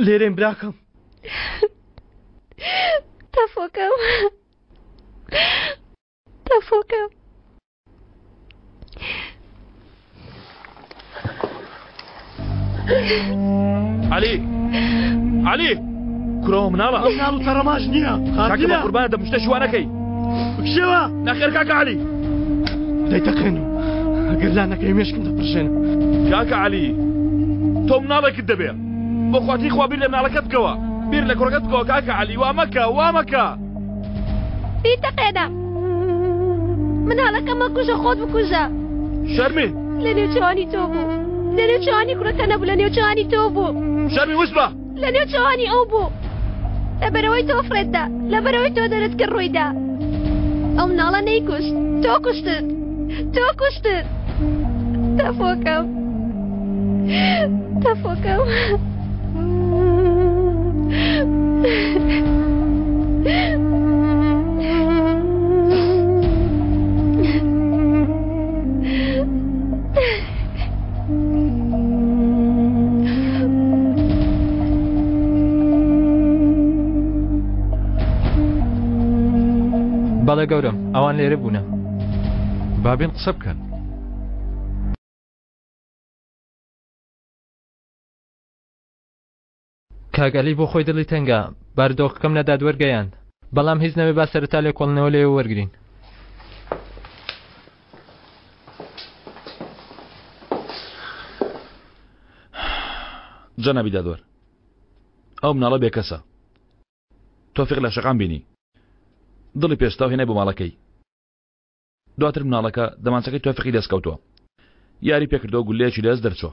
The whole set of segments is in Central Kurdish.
لێرەین براکەم. تەفۆکەم تەفۆکەم. عەلی عەلی کوڕەوە مناڵە ئەو مناڵ و تەڕەماش نییە کاکە بە قوربانە دەم شتە شوانەکەی بکشەوە نەخێر کاکە عەلی دەیتەقێن و ئەگەر لا نەکەی مێشکم دەپرژێنم کاکە عەلی تۆ مناڵێکت دەبێ بۆ خواتی خوا بیر لە مناڵەکەت بکەوە بیر لە کوڕەکەت بکەوە کاکە عەلی وا مەکە وا مەکە بیتەقێنە مناڵەکە مەکوژە خۆت بکوژە شەرمی لە نێوچەوانی تۆ بوو لە نێوچەوانی کوڕەکە نەبوو لە نێوچەوانی تۆ بوو شەرمی وس بە لە نێوچەوانی ئەو بوو لەبەرەوەی تۆ فڕێتدا لەبەرەوەی تۆ دەرت کرد ڕوویدا ئەو مناڵە نەیکوشت تۆ کوشتت تۆ کوشتت تەفۆکەم تەفۆکەم بەڵێ گەورەم ئەوان لێرە بوونە بابێن قسە بکەن. کاک عەلی بۆ خۆی دڵی تەنگە، بارودۆخەکەم لە دادوەر گەیاند، بەڵام هیچ نەبێ با سەرەتا لێکۆڵینەوە لێوە وەرگرین. جەنابی دادوەر، ئەو مناڵە بێکەسە. تۆفیق لە شەقام بینی. دڵی پێستا و هێنای بۆ ماڵەکەی. دواتر مناڵەکە دەمانچەکەی تۆفیقی دەست کەوتووە. یاری پێکردووە و گوللەیەکی لە دەست دەرچووە.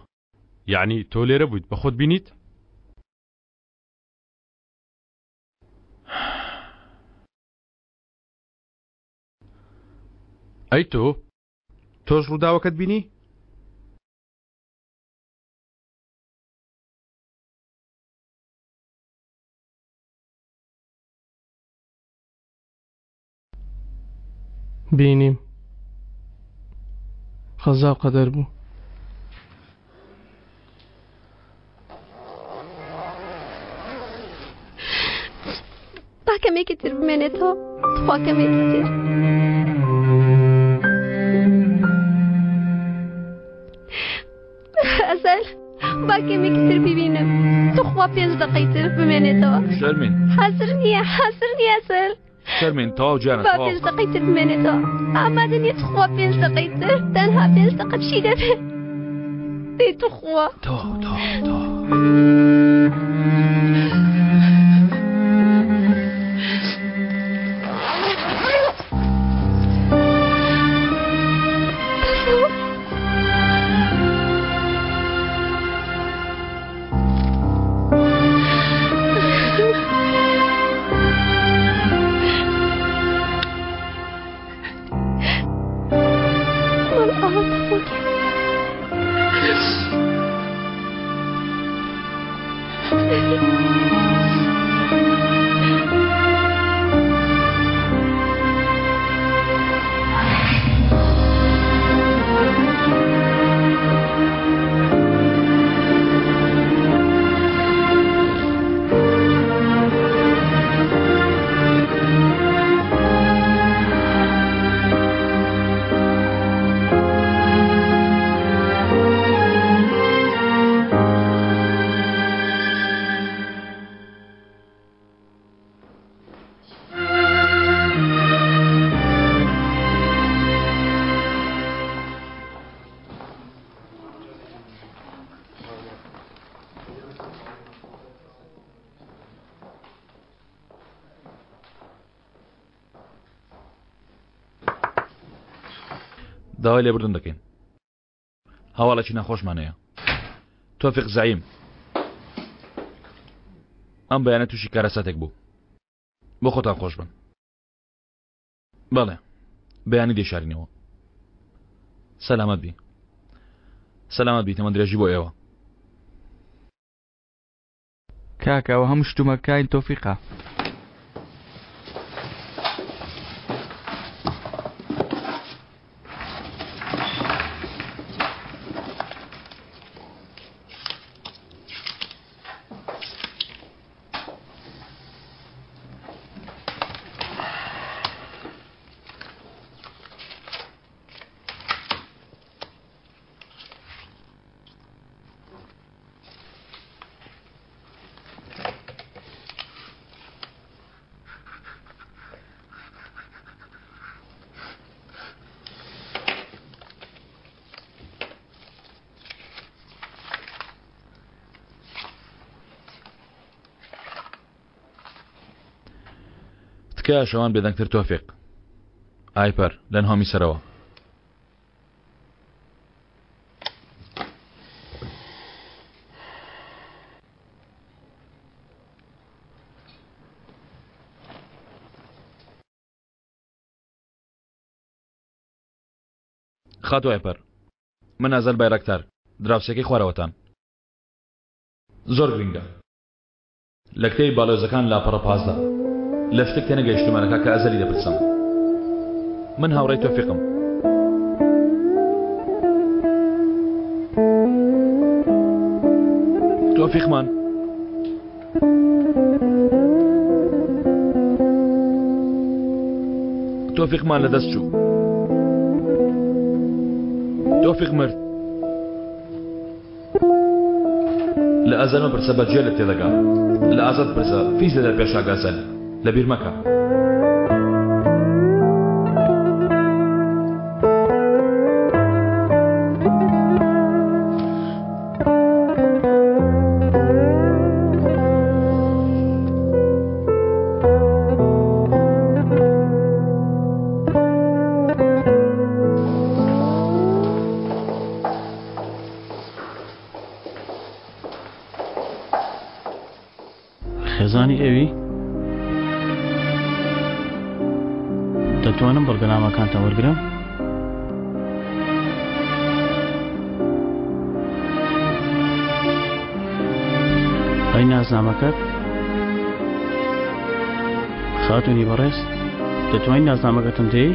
یەعنی تۆ لێرە بوویت بە خۆت بینیت؟ ئەی تۆ؟ تۆش ڕووداوەکەت بینی؟ بینیم قەزا و قەدەر بوو. با کەمێکی تر بمێنێتەوە تخوا کەمێکی تر ئەسەل با کەمێکی تر ببینم تخوا پێنج دقەی تر بمێنێتەوە شەرمین حەزر نییە حەزر نییە ئەسەل شەرمین تەواو گیانە با پێنج دقەی تر بمێنێتەوە ئامادە نییە تخوا پێنج دقەی تر تەنها پێنج دقە چی دەبێت دەی تخوا تەواو تەواو تەواو داوای لێبوردن دەکەین هەواڵێکی ناخۆشمان هەیە تۆفیق زەعیم ئەم بەیانە تووشی کارەساتێک بوو بۆ خۆتان خۆش بن بەڵێ بەیانی دەیشارینەوە سەلامەت بی سەلامەت بی تەمەن درێژی بۆ ئێوە کاکە ئەوە هەموو شتومەکانی تۆفیقە. کە شەوان بێدەنگتر تۆفیق ئایپەر لە نهۆمی سەرەوە. خاتوو ئایپەر من ئەزەل بایرەکتار دراوسێکەی خوارەوەتان زۆر گرنگە لە کتێبی باڵێۆزەکان لاپەڕە 15 لە شتێک تێنەگەیشتوومە لە کاکە ئەزەلی دەپرسم من هاوڕێی تۆفیقم تۆفیقمان تۆفیقمان لەدەست چوو تۆفیق مرد لە ئەزەل مەپرسە بە جێ لە تێدەگا لە ئازاد پرسە فیز لە دەرپێشا گەزەل لە بیر مەکە. خێزانی ئەوی دەتوانم بەڵگەنامەکانتان وەرگرم؟ ئەی نازنامەکەت؟ خاتونی بەڕێز دەتوانین نازنامەکەتم دێی؟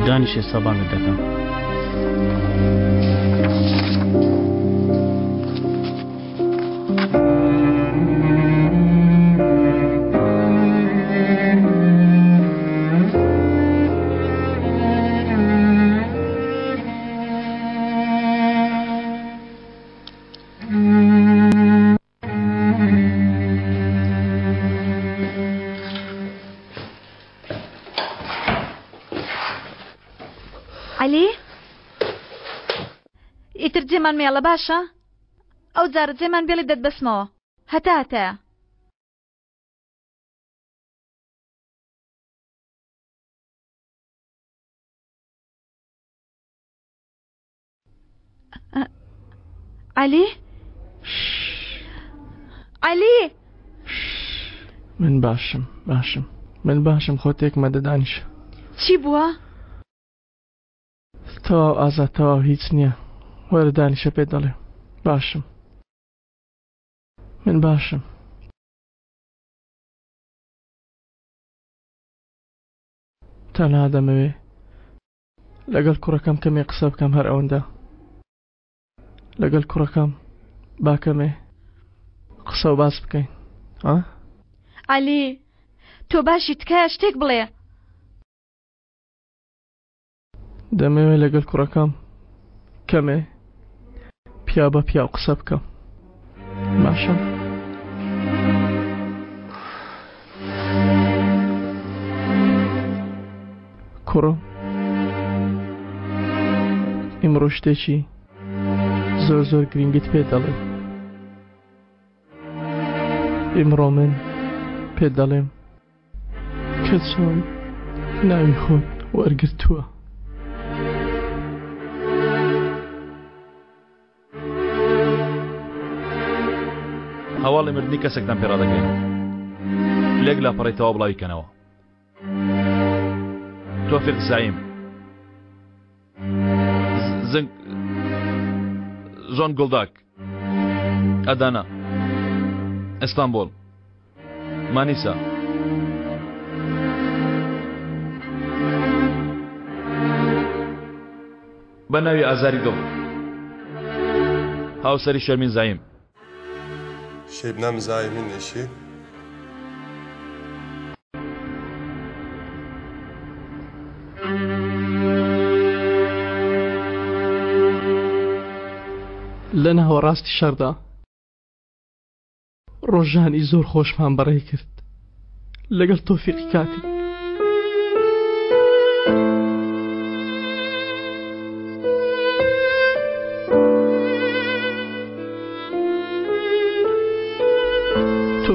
دانیش ئێستا بانگت دەکەم. عەلی ئیتر جێمان مێڵە باشە ئەو جارە جێمان بێڵی دەتبەسمەوە هەتا هەتایە. عەلی عەلی من باشم باشم من باشم خۆ تێک مەدە دانیشە چی بووە؟ تەواو ئازاد تەواو هیچ نییە وەرە دانیشە پێت دەڵێم باشم من باشم تەنها دەمەوێ لەگەڵ کوڕەکەم کەمێ قسە بکەم هەر ئەوەندە لەگەڵ کوڕەکەم با کەمێ قسە و باس بکەین ها؟ عەلی تۆ باشی تکایە شتێک بڵێ. دەمەوێ لەگەڵ کوڕەکەم کەمێ پیاو بە پیاو قسە بکەم باشە؟ کوڕم ئیمڕۆ شتێکی زۆر زۆر گرنگت پێ دەڵێم ئیمڕۆ من پێت دەڵێم کە چۆن ناوی خۆت وەرگرتووە. هەواڵی مردنی کەسێکتان پێ ڕادەگەیەنم. لێک لاپەڕەی تەواو بڵاوی کەنەوە. تۆفیق زەعیم زنگ زۆن گوڵداک ئەدانا ئیستانبۆڵ مانیسا بە ناوی ئازاری دڵ هاوسەری شەرمین زایم. Şebnem Zaim'in eşi. لە ناوەڕاستی شەڕدا ڕۆژانی زۆر خۆشمان بەڕێ کرد لەگەڵ تۆفیقی کاتی.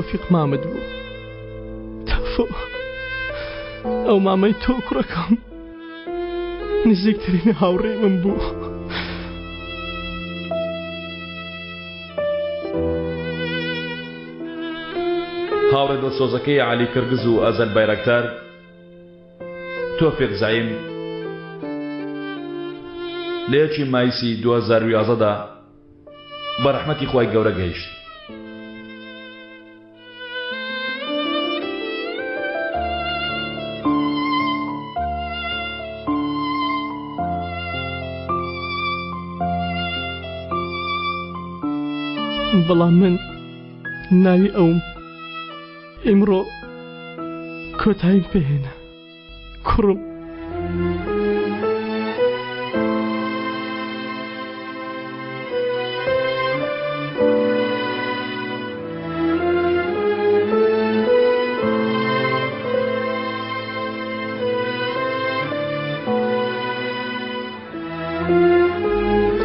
تۆفیق مامت بوو تەفۆ ئەو مامەی تۆ کوڕەکەم نزیکترین هاوڕێ من بوو. هاوڕێ دڵسۆزەکەی عەلی کرگز و ئەزەل بایرەکتار، تۆفیق زەعیم، لە یەکی مایسی 2011 دا بە ڕەحمەتی خوای گەورە گەیشت. بەڵام من ناوی ئەوم ئیمڕۆ کۆتاییم پێهێنا کوڕم.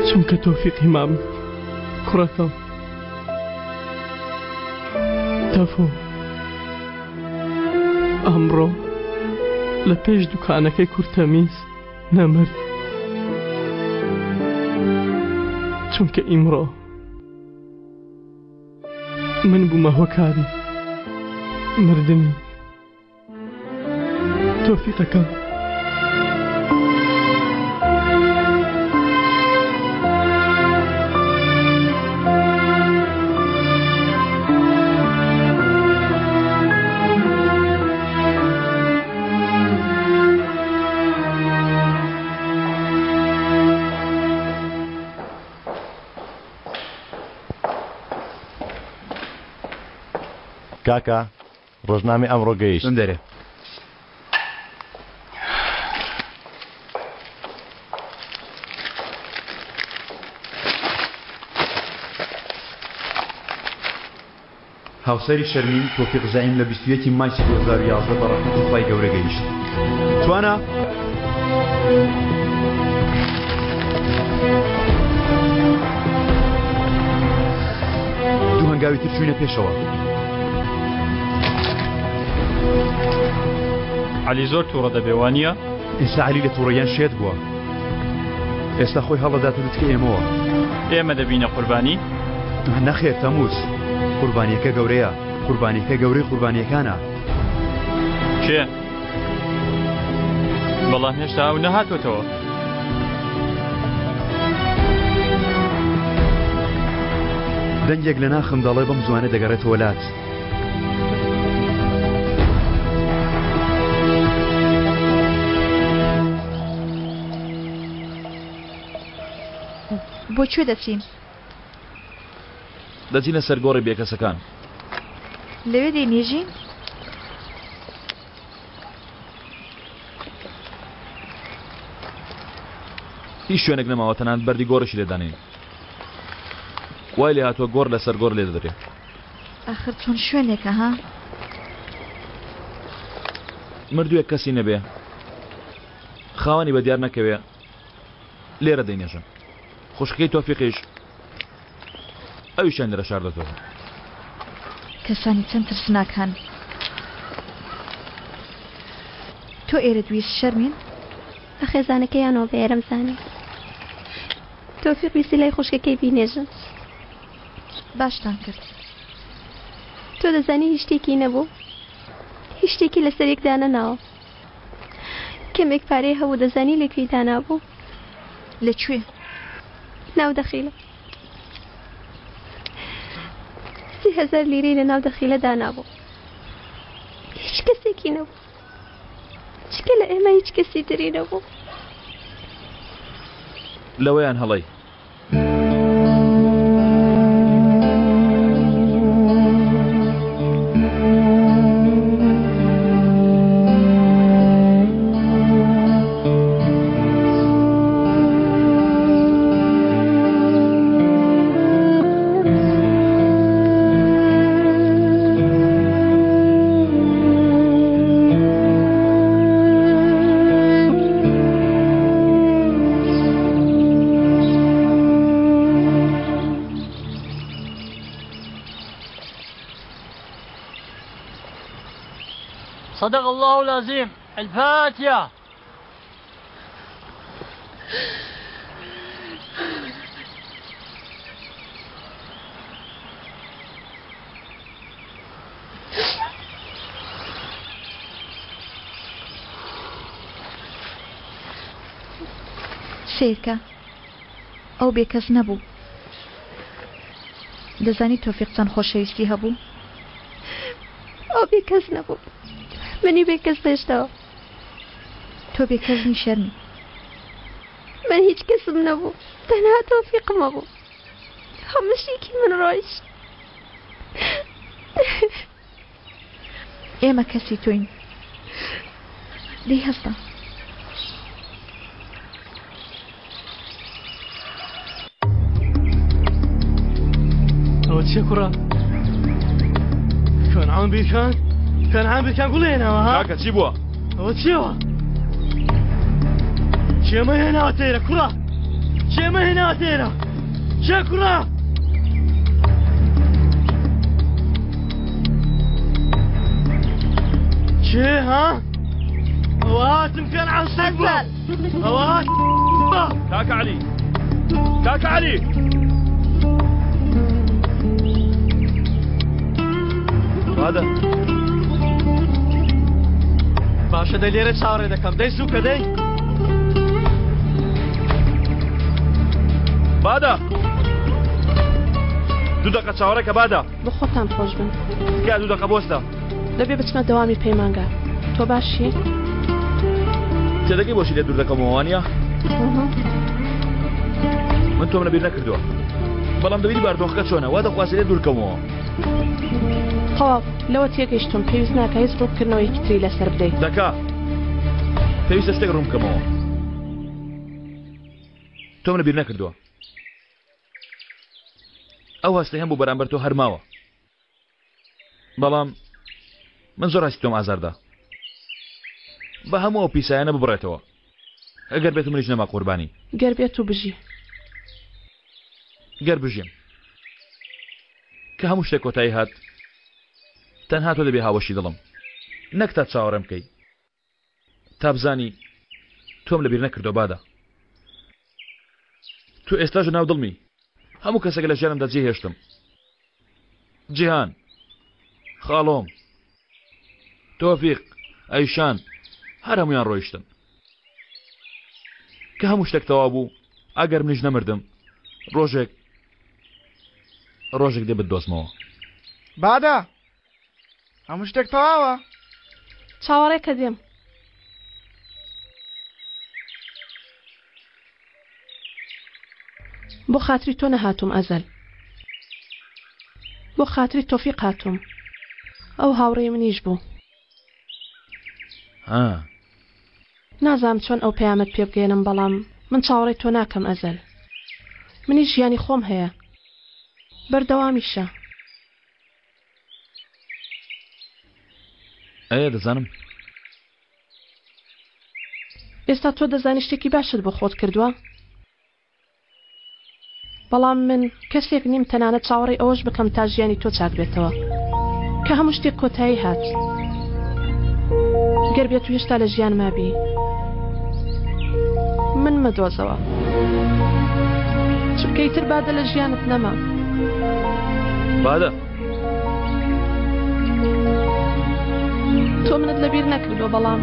چونکە تۆفیقی مام کوڕەکەم تەفۆ ئەمڕۆ لە پێش دوکانەکەی کورتەمیز نەمرد چونکە ئیمڕۆ من بوومە هۆکاری مردنی تۆفیقەکەم. کاکە ڕۆژنامەی ئەمڕۆ گەیشت. دەرێ. هاوسەری شەرمین تۆفیق زەعیم لە 21 ی مایسی 2011 بە ڕەحمەتی خوای گەورە گەیشت. توانا! دوو هەنگاوی تر چووینە پێشەوە. عەلی زۆر تووڕە دەبێ وانییە؟ ئێستا عەلی لە تووڕەییان شێت بووە. ئێستا خۆی هەڵدەداتە لوتکەی ئێمەوە. ئێمە دەبینە قوربانی؟ نەخێر تەمووز. قوربانییەکە گەورەیە. قوربانییەکە گەورەی قوربانییەکانە. کێ؟ بەڵام هێشتا ئەو نەهاتۆتەوە. دەنگێک لە ناخم دەڵێ بەم زوانە دەگەڕێتەوە لات. بۆ کوێ دەچین؟ دەچینە سەر گۆڕی بێکەسەکان. لەوێ دەینێژین؟ هیچ شوێنێک نەماوە تەنانەت بەردی گۆڕیشی لێ دانێین. وای لێ هاتووە گۆڕ لەسەر گۆڕ لێ دەدرێ. ئاخر چۆن شوێنێکە ها؟ مردووێک کەسی نەبێ، خاوەنی بە دیار نەکەوێ، لێرە دەینێژن. خوشکەکەی تۆفیقیش ئەویشیان لێرە شاردۆتەوە. کەسانی چەند ترسناک هەن. تۆ ئێرەت ویست شەرمین؟ بە خێزانەکەیانەوە بە ئێرەم زانی. تۆفیق ویستی لای خوشکەکەی بینێژن. باشتان کرد. تۆ دەزانی هیچ شتێکی نەبوو. هیچ شتێکی لەسەر یەک دانەناوە. کەمێک پارەی هەبوو دەزانی لە کوێی دانابوو؟ لە کوێ؟ ناو دەخیلە. 3000 لیرەی لە ناو دەخیلە دانابوو. هیچ کەسێکی نەبوو. چکە لە ئێمە هیچ کەسی تری نەبوو. لەوەیان هەڵەی. صدق الله العظيم الفاتحة. سەیرکە ئەو بێکەس نەبوو. دەزانی تۆفیق چەند خۆشەویستی هەبوو؟ ئەو بێکەس نەبوو. منی بێکەس هێشتەوە. تۆ بێکەس نی شەرمی. من هیچ کەسم نەبوو. تەنها تۆفیقم هەبوو. هەموو شتێکی من ڕۆیشت. ئێمە کەسی تۆین. دەی هەستە. ئەوە چیە کوڕە؟ کەنعان بیرکان؟ کەنعان بیرکان گوڵی هێناوە ها؟ کاکە چی بووە؟ ئەوە چیەوە؟ کێمە هێناوە تێرە کوڕە؟ کێمە هێناوە تێرە؟ کێ کوڕە؟ کێ ها؟ ئەوە هاتم کەنعان سەگ بوو ئەوە هات کاکە عەلی کاکە عەلی بادە باشە دەی لێرە چاوەڕێ دەکەم دەی زووکە دەی بادە دوو دەقە چاوەڕێکە بادە بۆ خۆتان خۆش بن تکایە دوو دەقە بۆستە دەبێ بچمە دەوامی پەیمانگا تۆ باشی؟ تێدەگەی بۆچی لێ دوور دەکەمەوە وانە؟ من تۆم لەبیر نەکردووە بەڵام دەبینی باردۆخەکە چۆنە وا دەخوازێ لێ دوورکەمەوە تەواو لەوە تێگەیشتم پێویست ناکە هیچ ڕوونکردنەوەیەکی تری لەسەر بدەیت دەکا پێویستە شتێک ڕوون بکەمەوە تۆم لەبیر نەکردووە ئەو هەستەی هەم بوو بەرامبەر تۆ هەر ماوە بەڵام من زۆر هەستی تۆم ئازاردا بە هەموو ئەو پیسایانە ببڕێتەوە ئەگەر بێت منیش نەما قوربانی گەر بێت و بژی گەر بژیم کە هەموو شتێک کۆتایی هات تەنها تۆ دەبێ هاوەشی دڵم نەک تا چاوەڕێم بکەی تا بزانی تۆم لەبیر نەکردووە بادە تۆ ئێستاش لەناو دڵمی هەموو کەسێک لە ژیانمدا جێهێشتم جیهان خاڵۆم تۆفیق ئەیشان هەر هەمویان ڕۆیشتن کە هەموو شتێک تەوا بوو ئەگەر منیش نەمردم ڕۆژێک ڕۆژێک دێ بتدۆزمەوە بادە هەموو شتێک تەواوە؟ چاوەڕێ کە دێم. بۆ خاتری تۆ نەهاتووم ئەزەل. بۆ خاتری تۆفیق هاتووم. ئەو هاوڕێی منیش بوو. ها. نازانم چۆن ئەو پەیامەت پێ بگەیەنم بەڵام من چاوەڕێی تۆ ناکەم ئەزەل. منیش ژیانی خۆم هەیە. بەردەوامیشە. ئەیە دەزانم. ئێستا تۆ دەزانی شتێکی باشت بۆ خۆت کردووە؟ بەڵام من کەسێک نیم تەنانەت چاوەڕێی ئەوەش بکەم تا ژیانی تۆ چاک بێتەوە. کە هەموو شتێک کۆتایی هات. گەر بێت و هێشتا لە ژیان مابی. من مەدۆزەوە. چونکە ئیتر بادە لە ژیانت نەما. بادە. تۆ منت لەبیر نەکردووە بەڵام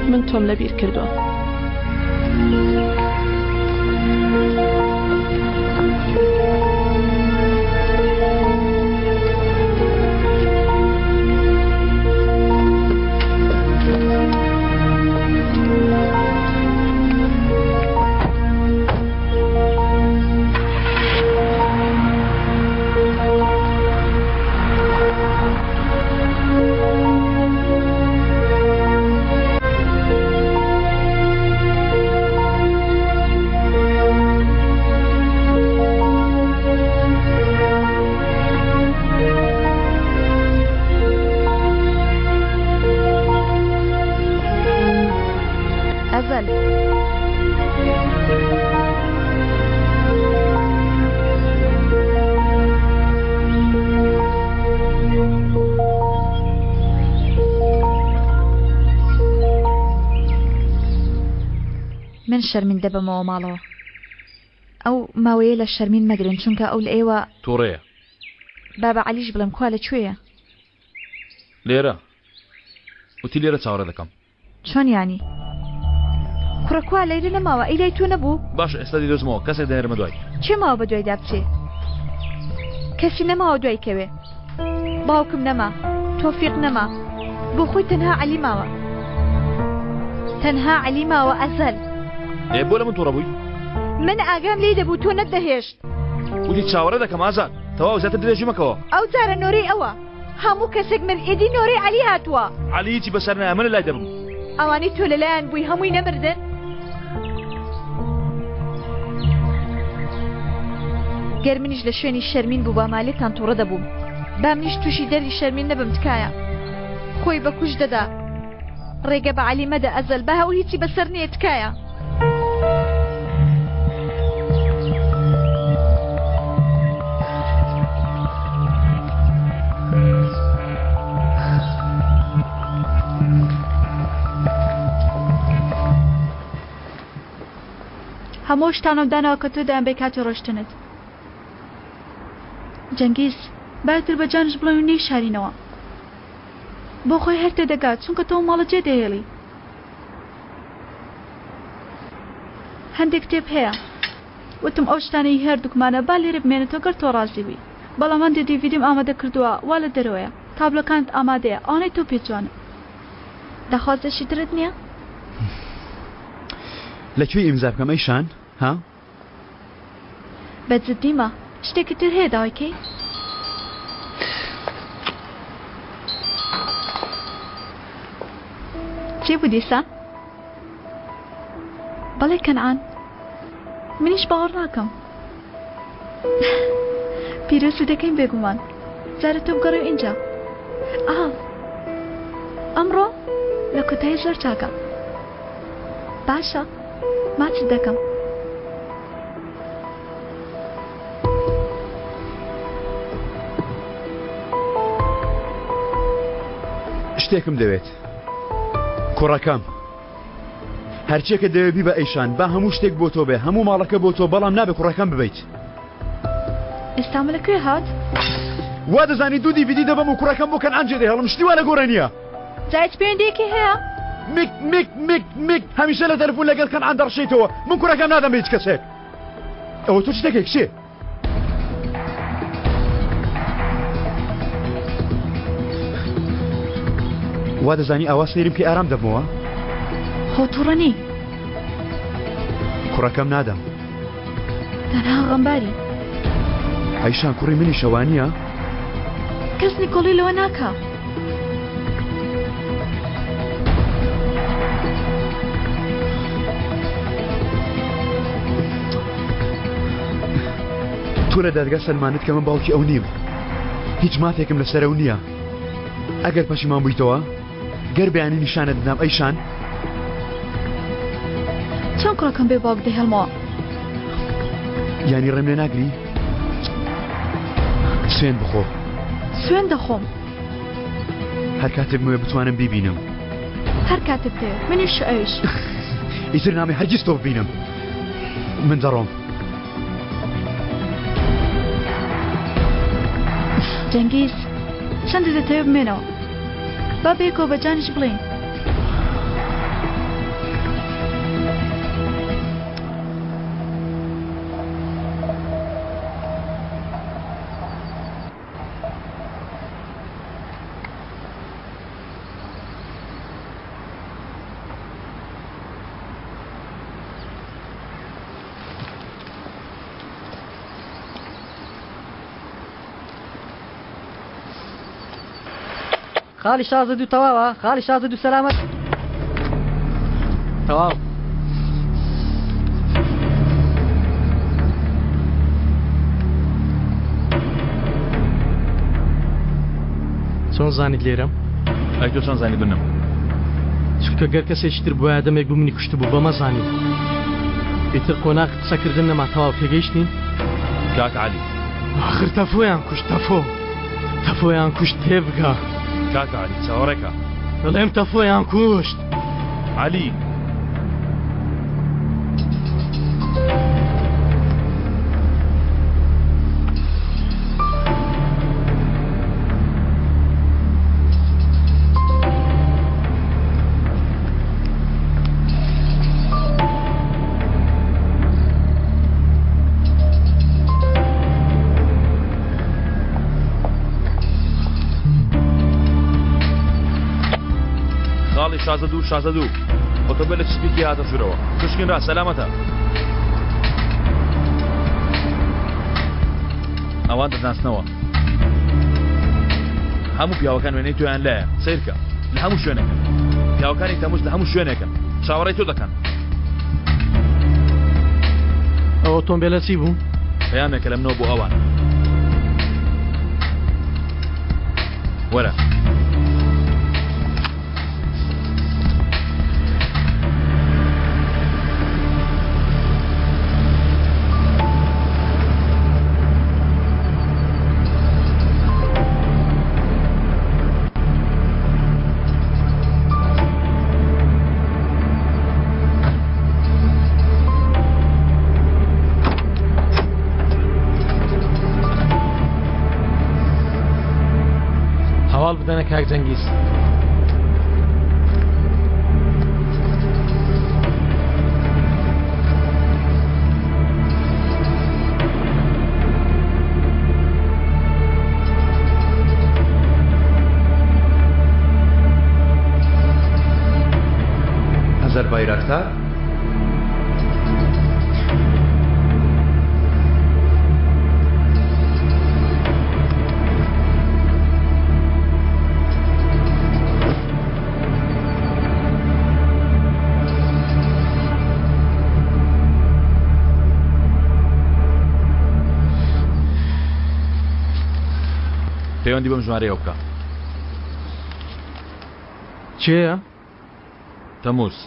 من تۆم لەبیر کردووە. ئەزەل. من شەرمین دەبەمەوە ماڵەوە. ئەو ماوەیە لە شەرمین مەگرن چونکە ئەو لە ئێوە. توڕەیە. با بە عەلیش بڵێم کوا لە کوێیە؟ لێرە. وتی لێرە چاوەڕێ دەکەم. چۆن یانی؟ کوڕە کوا لەیرە نەماوە ئەی لای تۆ نەبوو؟ باشە ئێستا دەیدۆزمەوە کەسێک دەنێرمە دوای. کێ ماوە بە دوایدا بچێ؟ کەسی نەماوە دوای کەوێ. باوکم نەما، تۆفیق نەما، بۆ خۆی تەنها عەلی ماوە. تەنها عەلی ماوە ئەزەل. ئێ بۆ لە من توڕە بووی؟ من ئاگام لێی دەبوو تۆ نەتدەهێشت. وتی چاوەڕێ دەکەم ئازاد. تەواو زیاتر درێژی مەکەوە. ئەو جارە نۆرەی ئەوە. هەموو کەسێک مرد ئیدی نۆرەی عەلی هاتووە. عەلی هیچی بەسەر نایە من لەلای دەبم. ئەوانەی تۆ لەلایان بووی هەمووی نەمردن؟ گەر منیش لە شوێنی شەرمین بووباما لێتان توڕە دەبووم. با منیش تووشی دەردی شەرمین نەبم تکایە. خۆی بە کوشت دەدا. ڕێگە بە عەلی مەدە ئەزەل با ئەو هیچی بەسەر نەیە تکایە. هەموو شتانم داناوە کە تۆ دایان بەی کاتی ڕۆشتنت. جەنگیز، با ئیتر بە جانش بڵێین و نەیشارینەوە. بۆ خۆی هەر تێدەگات چونکە تۆ ماڵە جێ دەهێڵی. هەندێک کتێب هەیە. وتم ئەو شتانەی هەردووکمانە با لێرە بمێنێتەوە گەر تۆ ڕازی بووی. بەڵام هەندێ دیڤیدیم ئامادە کردووە وا لە دەرەوەیە. تابلۆکانت ئامادەیە ئەوانەی تۆ پێت جوانن. داخوازێکی ترت نییە؟ لە کوێ ئیمزا بکەم ئەی شان؟ ها؟ بە جدیمە شتێکی تر هەیە داوای کەی؟ کێ بوو دیسان؟ بەڵێ کەنعان منیش باوەڕ ناکەم پیرۆزی دەکەین بێگومان جارە تۆ بگەڕێ و ئینجا ئا ئەمڕۆ لە کۆتایی زۆر چاکە باشە ماچت دەکەم. شتێکم دەوێت کوڕەکەم هەرچێکە دەوێت بیبە ئەیشان با هەموو شتێک بۆ تۆ بێ هەموو ماڵەکە بۆ تۆ بەڵام نابێ کوڕەکەم ببیت ئێستا مە لە کوێ هات؟ وا دەزانی دوو دیڤیدی دەبەم و کوڕەکەم بۆ کەنعان جێ دەهێڵم شتی وا لە گۆڕێ نییە جا هیچ پەیوەندییەکی هەیە؟ میک میک میک میک هەمیشە لە تەلەفۆن لەگەڵ کەنعان دەڕشێیتەوە من کوڕەکەم نادەم بە هیچ کەسێک ئەوە تۆ چ دەکەی کچێ؟ وا دەزانی ئاوا سەیرم کەی ئارام دەبمەوە؟ خۆ تووڕە نی؟ کوڕەکەم نادەم. تەنها غەمباری. ئەیشان کوڕی منیشە وانییە؟ کەس نکۆڵی لەوە ناکا. تۆ لە دادگا سەلماندت کە من باوکی ئەو نیم. هیچ مافێکم لەسەر ئەو نییە. ئەگەر پەشیمان بوویتەوە، گەر بەیانی نیشانت بدام ئەیشان. چۆن کوڕەکەم بێ باوک دەهێڵمەوە؟ یانی ڕێم لێ ناگری؟ سوێن بخۆ. سوێن دەخۆم. هەر کاتێک بمەوێ بتوانم بیبینم. هەر کاتێ بتەوێ منیش و ئەویش. ئیتر نامێ هەرگیز تۆ ببینم. من دەڕۆم. جەنگیز چەندە دەتەوێ بمێنەوە؟ با بەیەکەوە بە جانیش بڵێین. خاڵی 16 تەواوە خاڵی 16 سەلامەت تەواو چۆن زانیت لێرەم؟ ئەی تۆ چۆن زانیت منم؟ چونکە گەر کەسێکی تر بوایە دەمێک بوو منی کوشتبوو بەمە زانیم. ئیتر قۆناغی قسەکردن نەما تەواو تێگەیشتین؟ کاک عەلی. ئاخر تەفۆیان کوشت تەفۆ. تەفۆیان کوشت تێبگە. کاک عەلی چاوەڕێکە. دەڵێم تەفۆیان کوشت. عەلی. شازدە دوو 16 دوو ئۆتۆمبێلێکی سپی هاتە ژوورەوە پشکنرا سەلامەتە ئەوان دەتناسنەوە هەموو پیاوەکان وێنەی تۆیان لایە سیرکە لە هەموو شوێنێکن پیاوەکانی تەموز لە هەموو شوێنێکن چاوەڕێی تۆ دەکەن ئەو ئۆتۆمبێلە چی بوو؟ پەیامێکە لە منەوە بۆ ئەوان وەرە. هەواڵ بدەنە کاک جەنگیز. ئەزەر بایراکتار؟ پەیوەندی بەم ژمارەیەوە بکە. کێیە؟ تەموز.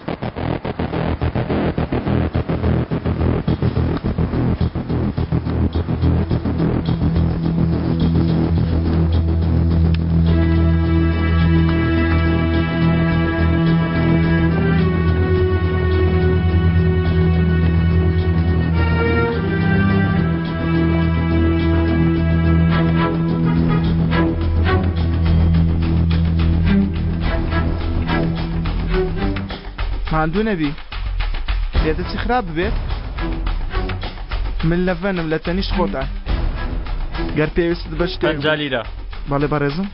ماندوو نەبی لێدەچی خراپ ببێت من لەڤەنم لە تەنیشت خۆتان گەر پێویستت بە شتێک 50 لیرە. بەڵێ بەڕێزم.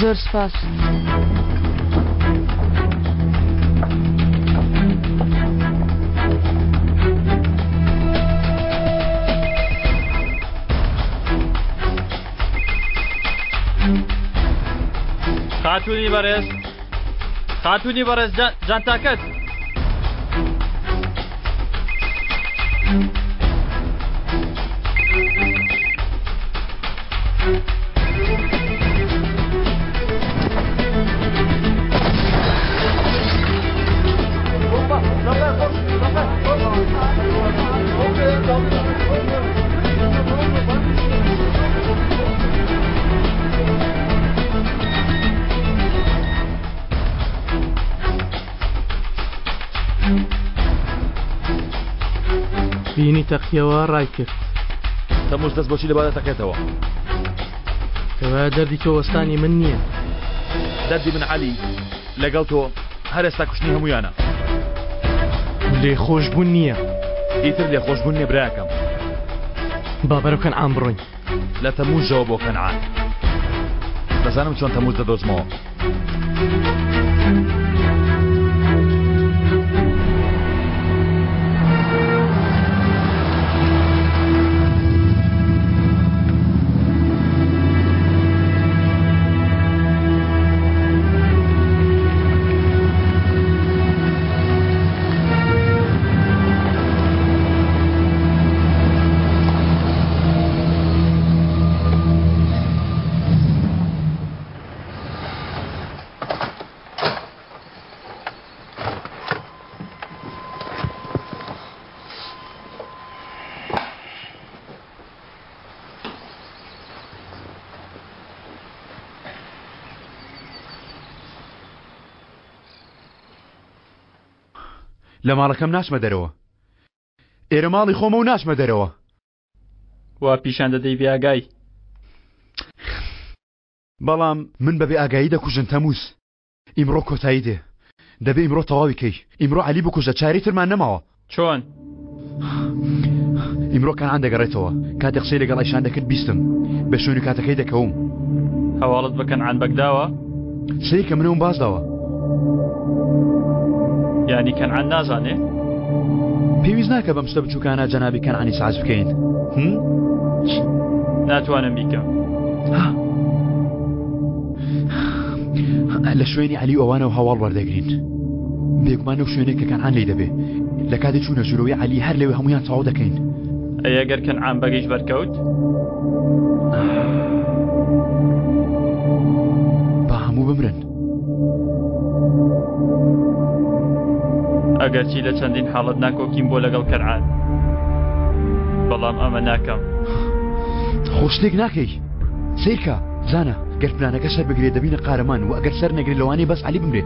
زۆر سپاس. خاتوونی بەڕێز خاتوونی بەڕێز جانتاکەت. بینی تەقیەوە ڕای کرد. تەموز دەست بۆچی لە با دەتەقێتەوە؟ کەوایە دەردی تۆ وەستانی من نییە. دەردی من عەلی لەگەڵ تۆ هەر ئێستا کوشتنی هەموویانە. لێخۆشبوون نییە. ئیتر لێخۆشبوون نییە براکەم. با بەرەو کەنعان بڕۆین. لە تەموزەوە بۆ کەنعان. دەزانم چۆن تەموز دەدۆزمەوە. لە ماڵەکەم ناچمە دەرەوە ئێرە ماڵی خۆمە و ناچمە دەرەوە. وا پیشان دەدەی بێ ئاگای. بەڵام من بە بێ ئاگایی دەکوژن تەموز. ئیمڕۆ کۆتایی دێ. دەبێ ئیمڕۆ تەواوی کەی. ئیمڕۆ عەلی بکوژە چارەی ترمان نەماوە. چۆن؟ ئیمڕۆ کەنعان دەگەڕێتەوە. کاتێ قسەی لەگەڵ ئەیشان دەکرد بیستم. بە شوێن و کاتەکەی دەکەوم. هەواڵت بە کەنعان بەگ داوە؟ سەیرکە منەوم باس داوە. یانی کەنعان نازانێ؟ پێویست ناکە بەم شتە بچووکانە جەنابی کەنعانی ساز بکەین. هم؟ ناتوانم بیکەم. لە شوێنی عەلی و ئەوانەوە هەواڵ وەردەگرین. بێگومان لەو شوێنەی کە کەنعان لێی دەبێ. لە کاتی چوونە ژوورەوەی عەلی هەر لەوێ هەموویان تەواو دەکەین. ئەی ئەگەر کەنعان بەگیش بەرکەوت؟ با هەموو بمرن. ئەگەرچی لە چەندین حاڵەت ناکۆکیم بۆ لەگەڵ کەنعان، بەڵام ئەمە ناکەم. خۆ شتێک ناکەی. سەیرکە زانا، گەر پلانەکە سەر بگرێ دەبینە قارەمان و ئەگەر سەر نەگرێ لەوانەیە بەس عەلی بمرێ.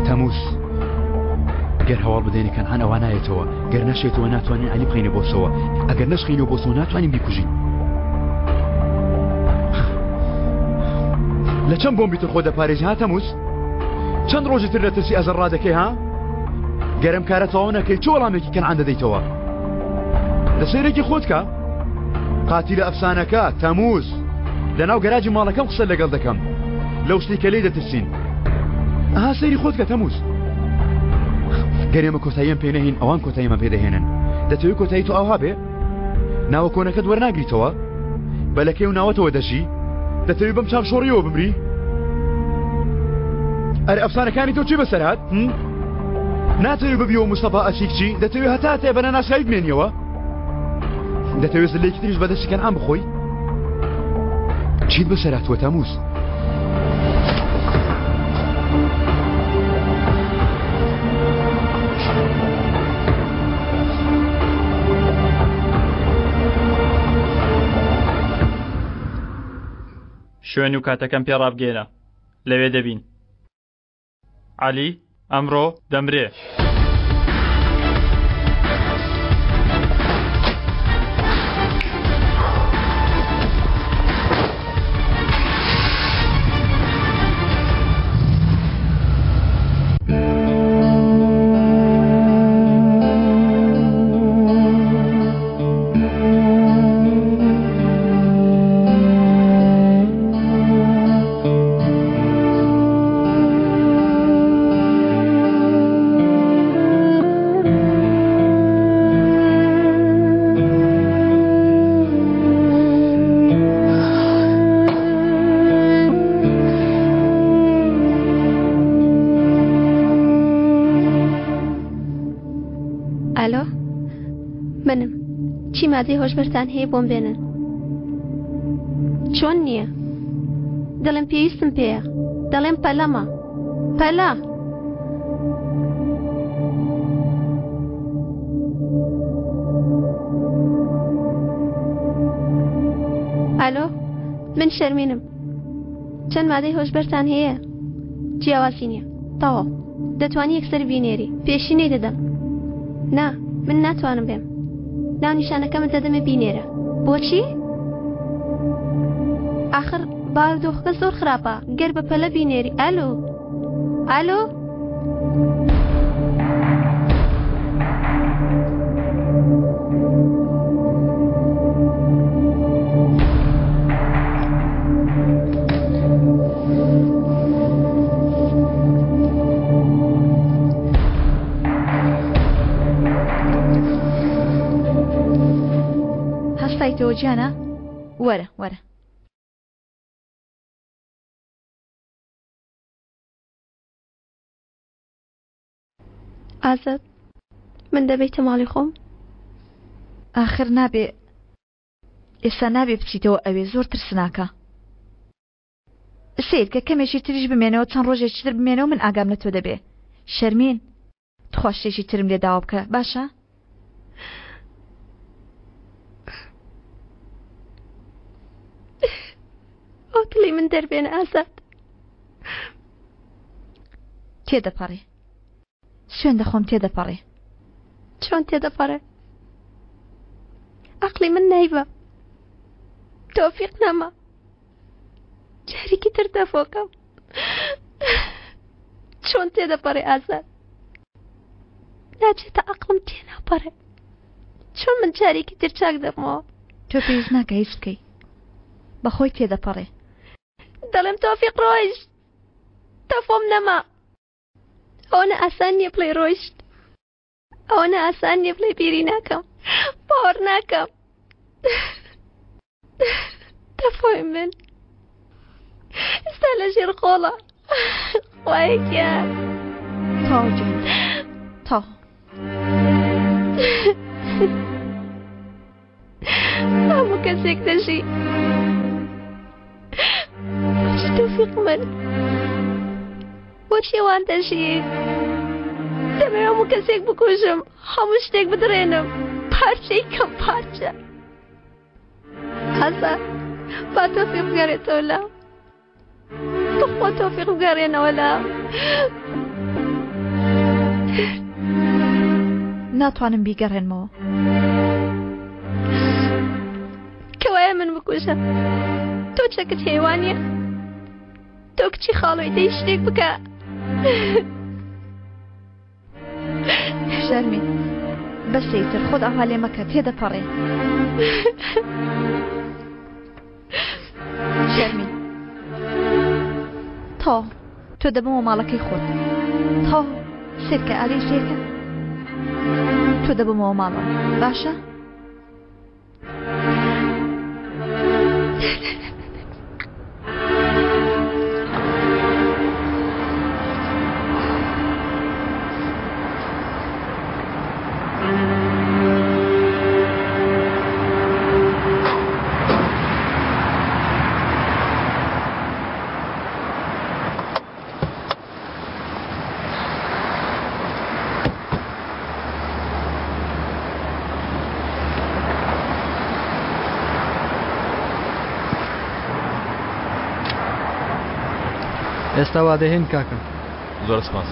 تەموز گەر هەواڵ بدەینە کەنعان ئەوا نایەتەوە، گەر نەشێتەوە ناتوانین عەلی بخەینە بۆسەوە، ئەگەر نەشخەینەوە بۆسەوە ناتوانین بیکوژین. لە چەند بۆمبی تر خۆ دەپارێزی ها تەموز؟ چەند ڕۆژی تر لە ترسی ئەزەر ڕادەکەی ها؟ گەر ئەم کارە تەواو نەکەی چ وەڵامێکی کەنعان دەدەیتەوە؟ لە سەیرێکی خۆت کە قاتیلە ئەفسانەکە تەموز لەناو گەراجی ماڵەکەم قسە لەگەڵ دەکەم لەو شتەی کە لێی دەترسین. ئەها سەیری خۆت کە تەموز. گەر ئێمە کۆتاییان پێ نەهین ئەوان کۆتاییمان پێ دەهێنن. دەتەوێت کۆتایی تۆ ئاوها بێ؟ ناوە کۆنەکەت وەرناگریتەوە؟ بە لەکەی و ناوەتەوە دەژی؟ دەتەوێت بەم چاوشۆڕیەوە بمری؟ ئەرێ ئەفسانەکانی تۆ چی بەسەر هات؟ ناتەوێت ببیەوە مستەفا ئەسیکچی؟ دەتەوێت هەتا هەتایە بە نەناسراوی بمێنیەوە؟ دەتەوێت زلێکی تریش بەدەستی کەنعان بخۆی؟ چیت بەسەر هاتووە تەموز؟ شوێن و کاتەکەم پێ ڕابگەێنە لەوێ دەبین. عەلی ئەمڕۆ دەمرێ. ئالۆ منم چی مادەی هۆشبەرتان هەیە بۆم بێنن چۆن نییە دەڵێم پێویستم پێیە دەڵێم پەلەمە پەلە ئالۆ من شەرمینم چەند مادەی هۆشبەرتان هەیە جیاوازی نییە تەواو دەتوانی یەکسەر بینێری پێشینەی دەدەم نا من ناتوانم بێم ناونیشانەکەمت دەدەمێ بینێرە بۆچی؟ ئاخر بارودۆخەکە زۆر خراپە گەر بە پەلە بینێری ئەلو ئەلو هەستایتەوە گیانە؟ وەرە وەرە. ئازاد من دەبەیتە ماڵی خۆم؟ ئاخر نابێ ئێستا نابێ بچیتەوە ئەوێ زۆر ترسناکە. سەیرکە کەمێکی تریش بمێنەوە چەند ڕۆژێکی تر بمێنەوە من ئاگام لە تۆ دەبێ شەرمین تخوا شتێکی ترم لێ داوا بکە باشە؟ ئەو دڵی من دەربێنە ئازاد. تێدەپەڕێ سوێن دەخۆم تێدەپەڕێ. چۆن تێدەپەڕێ؟ عەقڵی من نایبا. تۆفیق نەما. جارێکی تر دەفۆکەم. چۆن تێدەپەڕێ ئازاد؟ ناچێتە عەقڵم تێناپەڕێ چۆن من جارێکی تر چاک دەبمەوە. تۆ پێویست ناکا هیچ بکەی بەخۆی تێدەپەڕێ. دەڵێم تۆفیق ڕۆیشت تەفۆم نەما. ئەوەنە ئاسان نییە بڵێی ڕۆیشت. ئەوەنە ئاسان نییە بڵێ بیری ناکەم باوەڕ ناکەم تەفۆی من ئێستا لە ژێر خۆڵە خوایە گیان تاو جان تاو هەموو کەسێک دەژی بۆچی تۆفیق من بۆچی وان دەژی دەمەوێ هەموو کەسێک بکوژم هەموو شتێک بدڕێنم پارچەی کەم پارچە ئازار با تۆفیق بگەڕێتەوە لام تخوا تۆفیق بگەڕێنەوە لام ناتوانم بیگەڕێنمەوە. کەوایە من بکوژە تۆ چەکت هەیە وانییە تۆ کچی خاڵۆی دەی شتێک بکە شەرمین بەسە ئیتر خۆت ئاوا لێ مەکە تێدەپەڕێ شەرمین تەواو تۆ دەبمەوە ماڵەکەی خۆت تەواو سێرکە ئادەی سێرکە تۆ دەبمەوە ماڵەوە باشە ئێستا وا دەهێن کاکە. زۆر سپاس.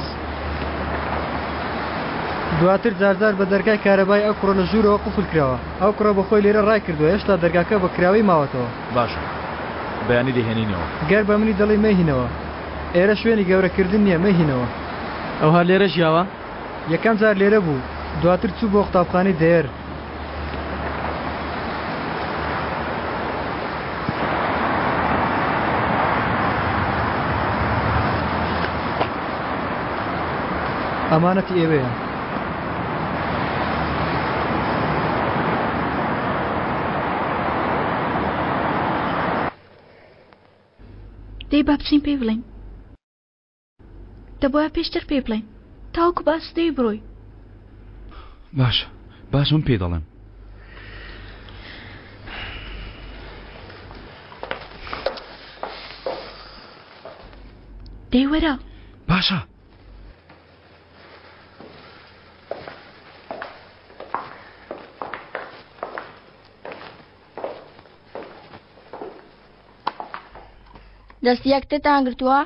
دواتر جارجار بە دەرگای کارەبای ئەو کوڕە لە ژوورەوە قفل کراوە. ئەو کوڕە بە خۆی لێرە ڕایکردووە هێشتا دەرگاکە بە کراوەی ماوەتەوە. باشە بەیانی دەیهێنینەوە. گەر بە منی دەڵێی مەیهینەوە. ئێرە شوێنی گەورە کردن نیە مەیهینەوە. ئەو هەر لێرە ژیاوە؟ یەکەم جار لێرە بوو دواتر چوو بۆ قوتابخانەی دەیەر. ئەمانەتی ئێوەیە. دەی با بچین پێی بڵێین. دەبوایە پێشتر پێی بڵێین تاوەکو بە ئاسوودەیی بڕۆی. باشە باشە من پێی دەڵێم. دەی وەرە. باشە. دەستی یەکترتان گرتووە؟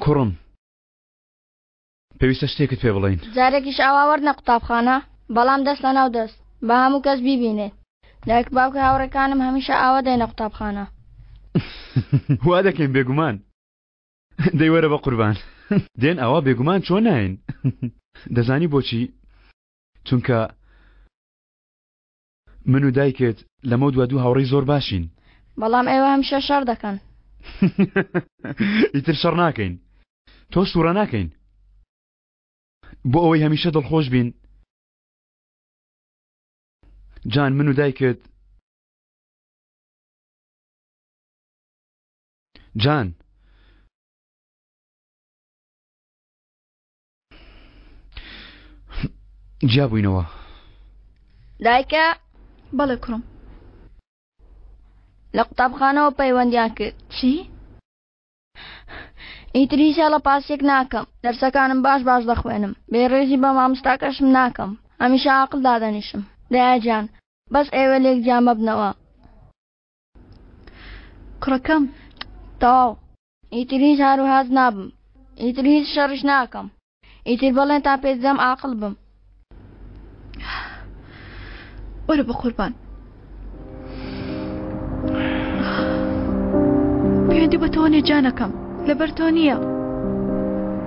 کوڕم پێویستە شتێکت پێ بڵێین. جارێکیش ئاوا وەرنە قوتابخانە بەڵام دەست لەناو دەست با هەموو کەس بیبینێت دایک باوکی هاوڕێکانم هەمیشە ئاوا دێنە قوتابخانە. وا دەکەین بێگومان. دەی وەرە بە قوربان. دێن ئاوا بێگومان چۆن ناین. دەزانی بۆچی؟ چونکە من و دایکت لەمەو دوا دوو هاوڕێی زۆر باشین. بەڵام ئێوە هەمیشە شەڕ دەکەن. ئیتر شەڕ ناکەین. تۆش توڕە ناکەین. بۆ ئەوەی هەمیشە دڵخۆش بین. جان من و دایکت جان جیا بووینەوە. دایکە. بەڵێ کوڕم. لە قوتابخانەوە پەیوەندیان کرد. چی؟ ئیتر هیچ هەڵە پاسێک ناکەم دەرسەکانم باش باش دەخوێنم بێڕێزی بە مامۆستاکەشم ناکەم هەمیشە عاقڵ دادەنیشم دایە گیان بەس ئێوە لێک جیا مەبنەوە. کوڕەکەم. تەواو ئیتر هیچ هاروهاج نابم ئیتر هیچ شەڕیش ناکەم ئیتر بەڵێنتان پێدەدەم عاقڵ بم. وەرە بەقوربان. پەیوەندی بە تۆوە نیە جانەکەم لەبەر تۆ نییە.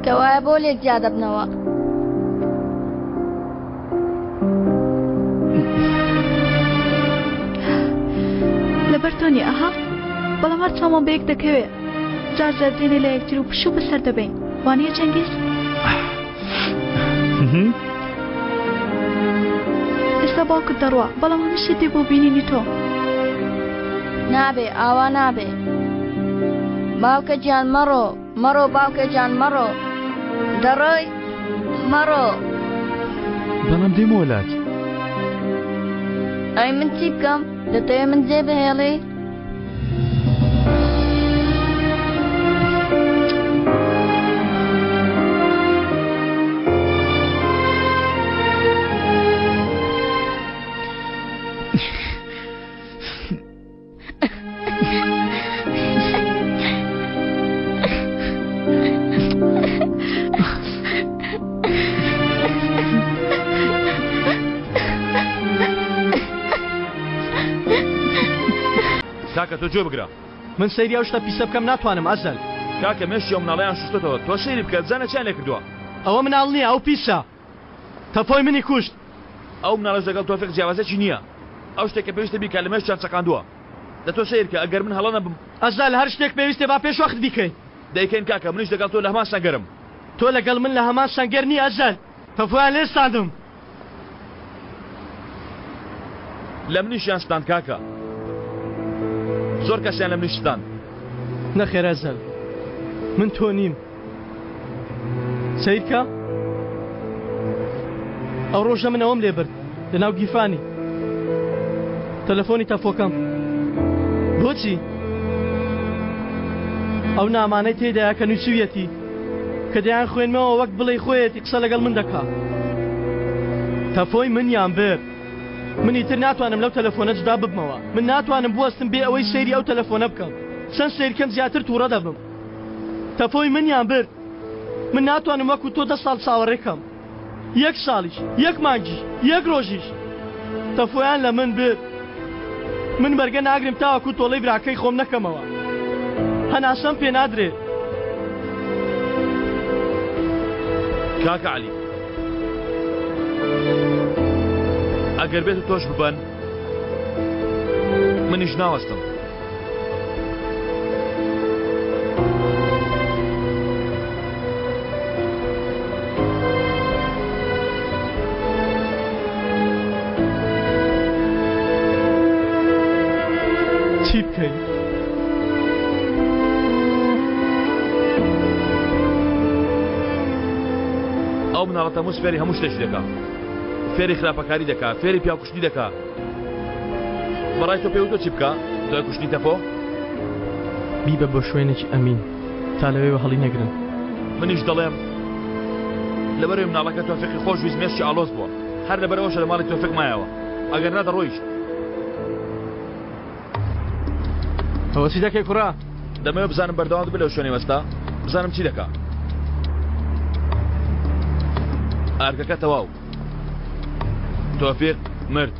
کەوایە بۆ لێک جیا دەبنەوە؟ لەبەر تۆ نییە ئەها بەڵام هەر چاومان بەیەک دەکەوێ جار جار دێنێ لە یەکتر و پشوو بەسەر دەبەین وانییە چەنگیز؟ ئێستا باوکت دەڕوا بەڵام هەمیشە دێ بۆ بینینی تۆ. نابێ ئاوا نابێ باوکە گیان مەڕۆ مەڕۆ باوکە گیان مەڕۆ دەڕۆی مەڕۆ. بەڵام دێمەوە لات. ئەی من چی بکەم؟ دەتەوێ من جێ بهێڵی؟ کاکە تۆ گوێ بگرە. من سەیری ئەو شتە پیسە بکەم ناتوانم ئەزەل. کاکە مێشکی ئەو مناڵەیان شوشتۆتەوە تۆ سەیری بکە بزانە چیان لێ کردووە. ئەوە مناڵ نییە ئەو پیسە تەفۆی منی کوشت. ئەو مناڵەش لەگەڵ تۆفیق جیاوازیەکی نییە ئەو شتێک کە پێویستە بیکا لە مێشکیان چەقاندووە دە تۆ سەیر کە ئەگەر من هەڵە نەبم. ئەزەل هەر شتێک پێویستە با پێش وەخت بیکەین. دەیکەین کاکە منیش لەگەڵ تۆ لە هەمان سەنگەرم. تۆ لەگەڵ من لە هەمان سەنگەر نی ئەزەل تەفۆیان لێ ستاندم. لە منیشیان ستاند کاکە زۆر کەسیان لە منیش ستاند. نەخێر ئەزەل من تۆ نیم سەیرکە ئەو ڕۆژە من ئەوەم لێ برد لەناو گیرفانی تەلەفۆنی تەفۆکەم بۆچی ئەو نامانەی تێدایە کە نووسویەتی کە دەیان خوێنمەوە وەک بڵێی خۆیەتی قسە لەگەڵ من دەکا تەفۆی منیان برد من ئیتر ناتوانم لەو تەلەفۆنە جودا ببمەوە من ناتوانم بوەستم بێ ئەوەی سەیری ئەو تەلەفۆنە بکەم چەند سەیرکەم زیاتر تووڕە دەبم تەفۆی منیان برد من ناتوانم وەکو تۆ دە ساڵ چاوەڕێ کەم یەک ساڵیش یەک مانگیش یەک ڕۆژیش تەفۆیان لە من برد من بەرگە ناگرم تاوەکو تۆڵەی براکەی خۆم نەکەمەوە هەناسەم پێ نادرێ. کاکە عەلی ئەگەر بێت و تۆش ببەن منیش ناوەستم. چی بکەین؟ ئەو مناڵە تەموز فێری هەموو شتێکی دەکا فێری خراپەکاری دەکا فێری پیاوکوشتنی دەکا بەڕای تۆ پێوتۆ چی بکە دوای کوشتنی تەپۆ بیبە بۆ شوێنێکی ئەمین تا لەوێوە هەڵی نەگرن. منیش دەڵێم لەبەرەوەی مناڵەکە تۆفیقی خۆش ویست مێشکی ئاڵۆز بووە هەر لەبەرئەوەشە لە ماڵی تۆفیق مایەوە ئەگەر نا دەڕۆیشت. ئەوە چی دەکەی کوڕە؟ دەمەوێت بزانم بەردەوام دەبێت لەو شوێنەی وەستا بزانم چی دەکا. ئارکەکە تەواو. تۆفیق مرد.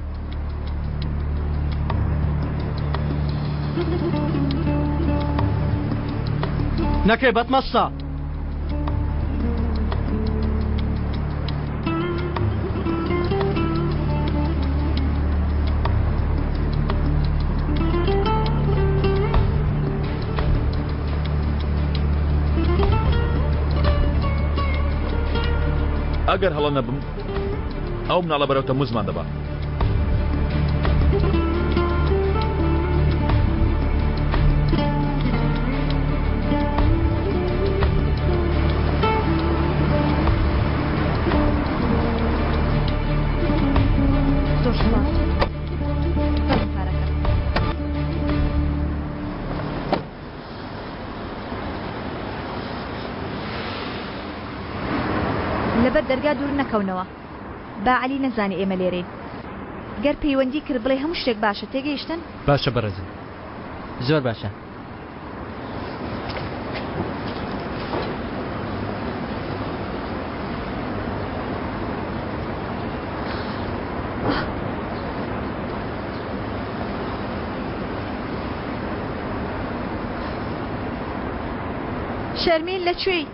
نەکەی بەتمەستا. ئەگەر هەڵە نەبم ئەو مناڵە بەرەو تەموزمان دەبا. زۆر سوپاس. فەرموو پارەکە. لەبەر دەرگا دوور نەکەونەوە با عەلی نەزانێ ئێمە لێرەین گەر پەیوەندی کرد بڵێ هەموو شتێک باشە تێگەیشتن؟ باشە بەڕێزم زۆر باشە. شەرمین لە کوێی؟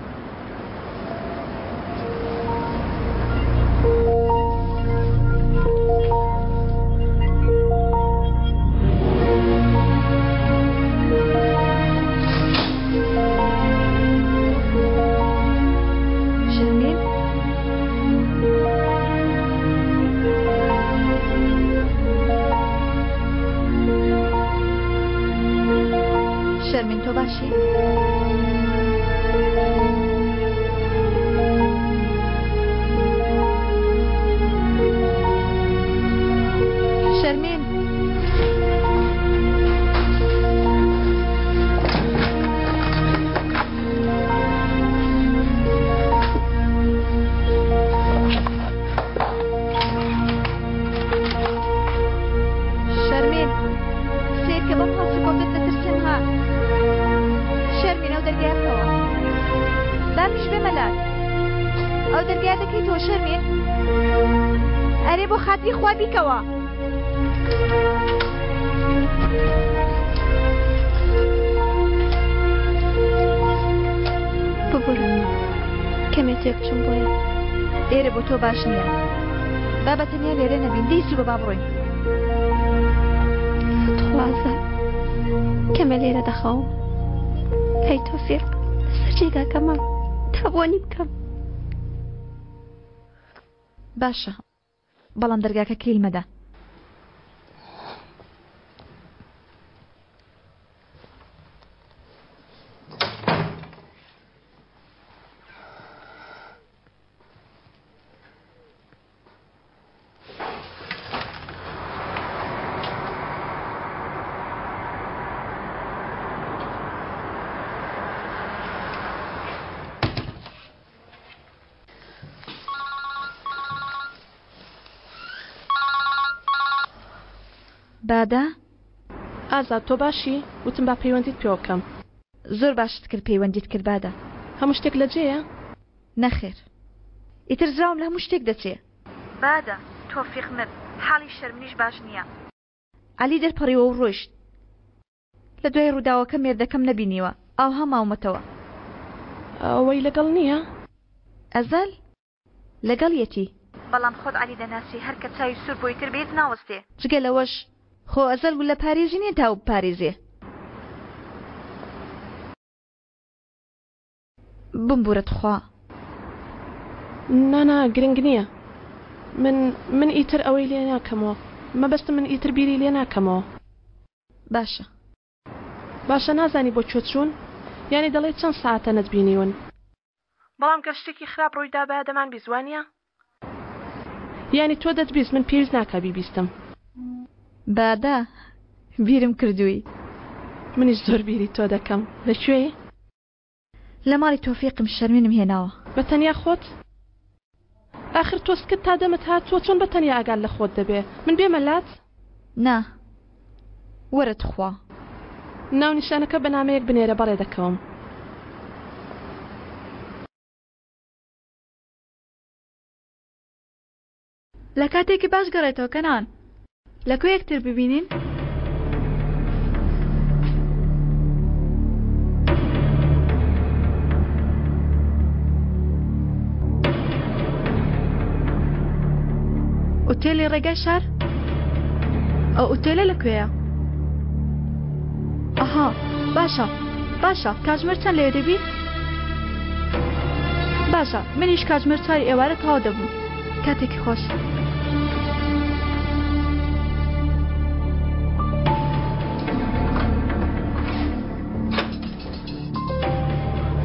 ئەو دەرگایە دەکەیتەوە شەرمین؟ ئەرێ بۆ خاتری خوا بیکەوە. ببورە کەمێ تێک چووم بۆیە. ئێرە بۆ تۆ باش نییە. با بە تەنیا لێرە نەبین دەی زوو بە با بڕۆین. تخوازە کەمێ لێرە دەخەوم. ئەی تۆفیق لەسەر جێگاکەمە تا بۆنی بکەم. باشە بەڵام دەرگاکە کلیل مەدە. بادە؟ ئازاد تۆ باشی؟ وتم با پەیوەندیت پێوە بکەم. زۆر باشت کرد پەیوەندیت کرد بادە. هەموو شتێک لە جێیە؟ نەخێر ئیتر زراوم لە هەموو شتێک دەچێ. بادە، تۆفیق مرد، حاڵی شەرمنیش باش نییە. عەلی دەرپەڕیوە و ڕۆیشت. لە دوای ڕووداوەکە مێردەکەم نەبینیوە، ئاوها ماومەتەوە. ئەوەی لەگەڵ نییە؟ ئەزەل، لەگەڵیەتی. بەڵام خۆت عەلی دەناسی، هەر کە چاوی سوور بوو ئیتر بە هیچ ناوەستێ. جگە لەوەش خۆ ئەزەل گوللەپارێزی نییە تا ئەو بپارێزێ. بمبورە تخوا. نا نا گرنگ نییە من من ئیتر ئەوەی لێ ناکەمەوە مەبەستم من ئیتر بیری لێ ناکەمەوە. باشە. باشە نازانی بۆ کوێ چوون؟ یانی دەڵێی چەند سەعاتە نەتبینیون؟ بەڵام گەر شتێکی خراپ ڕووی دابایە دەمانبیست وانییە؟ یانی تۆ دەتبیست من پێویست ناکا بیبیستم. بادە بیرم کردووی. منیش زۆر بیری تۆ دەکەم. لە کوێی؟ لە ماڵی تۆفیقم شەرمنم هێناوە. بە تەنیا خۆت؟ ئاخر تۆ سکت تا دەمت هاتووە چۆن بە تەنیا ئاگات لە خۆت دەبێ؟ من بێمە لات؟ نا وەرە تخوا. ناونیشانەکە بە نامەیەک بنێرە بەڕێ دەکەوم. لە کاتێکی باش گەڕێتەوە کەنان. لە کوێ یەکتر ببینین؟ ئوتێلی ڕێگای شار؟ ئەو ئوتێلە لە کوێیە؟ ئەها باشە باشە کاتژمێر چەند لەوێ دەبی؟ باشە منیش کاتژمێر چواری ئێوارە تەواو دەبم. کاتێکی خۆش.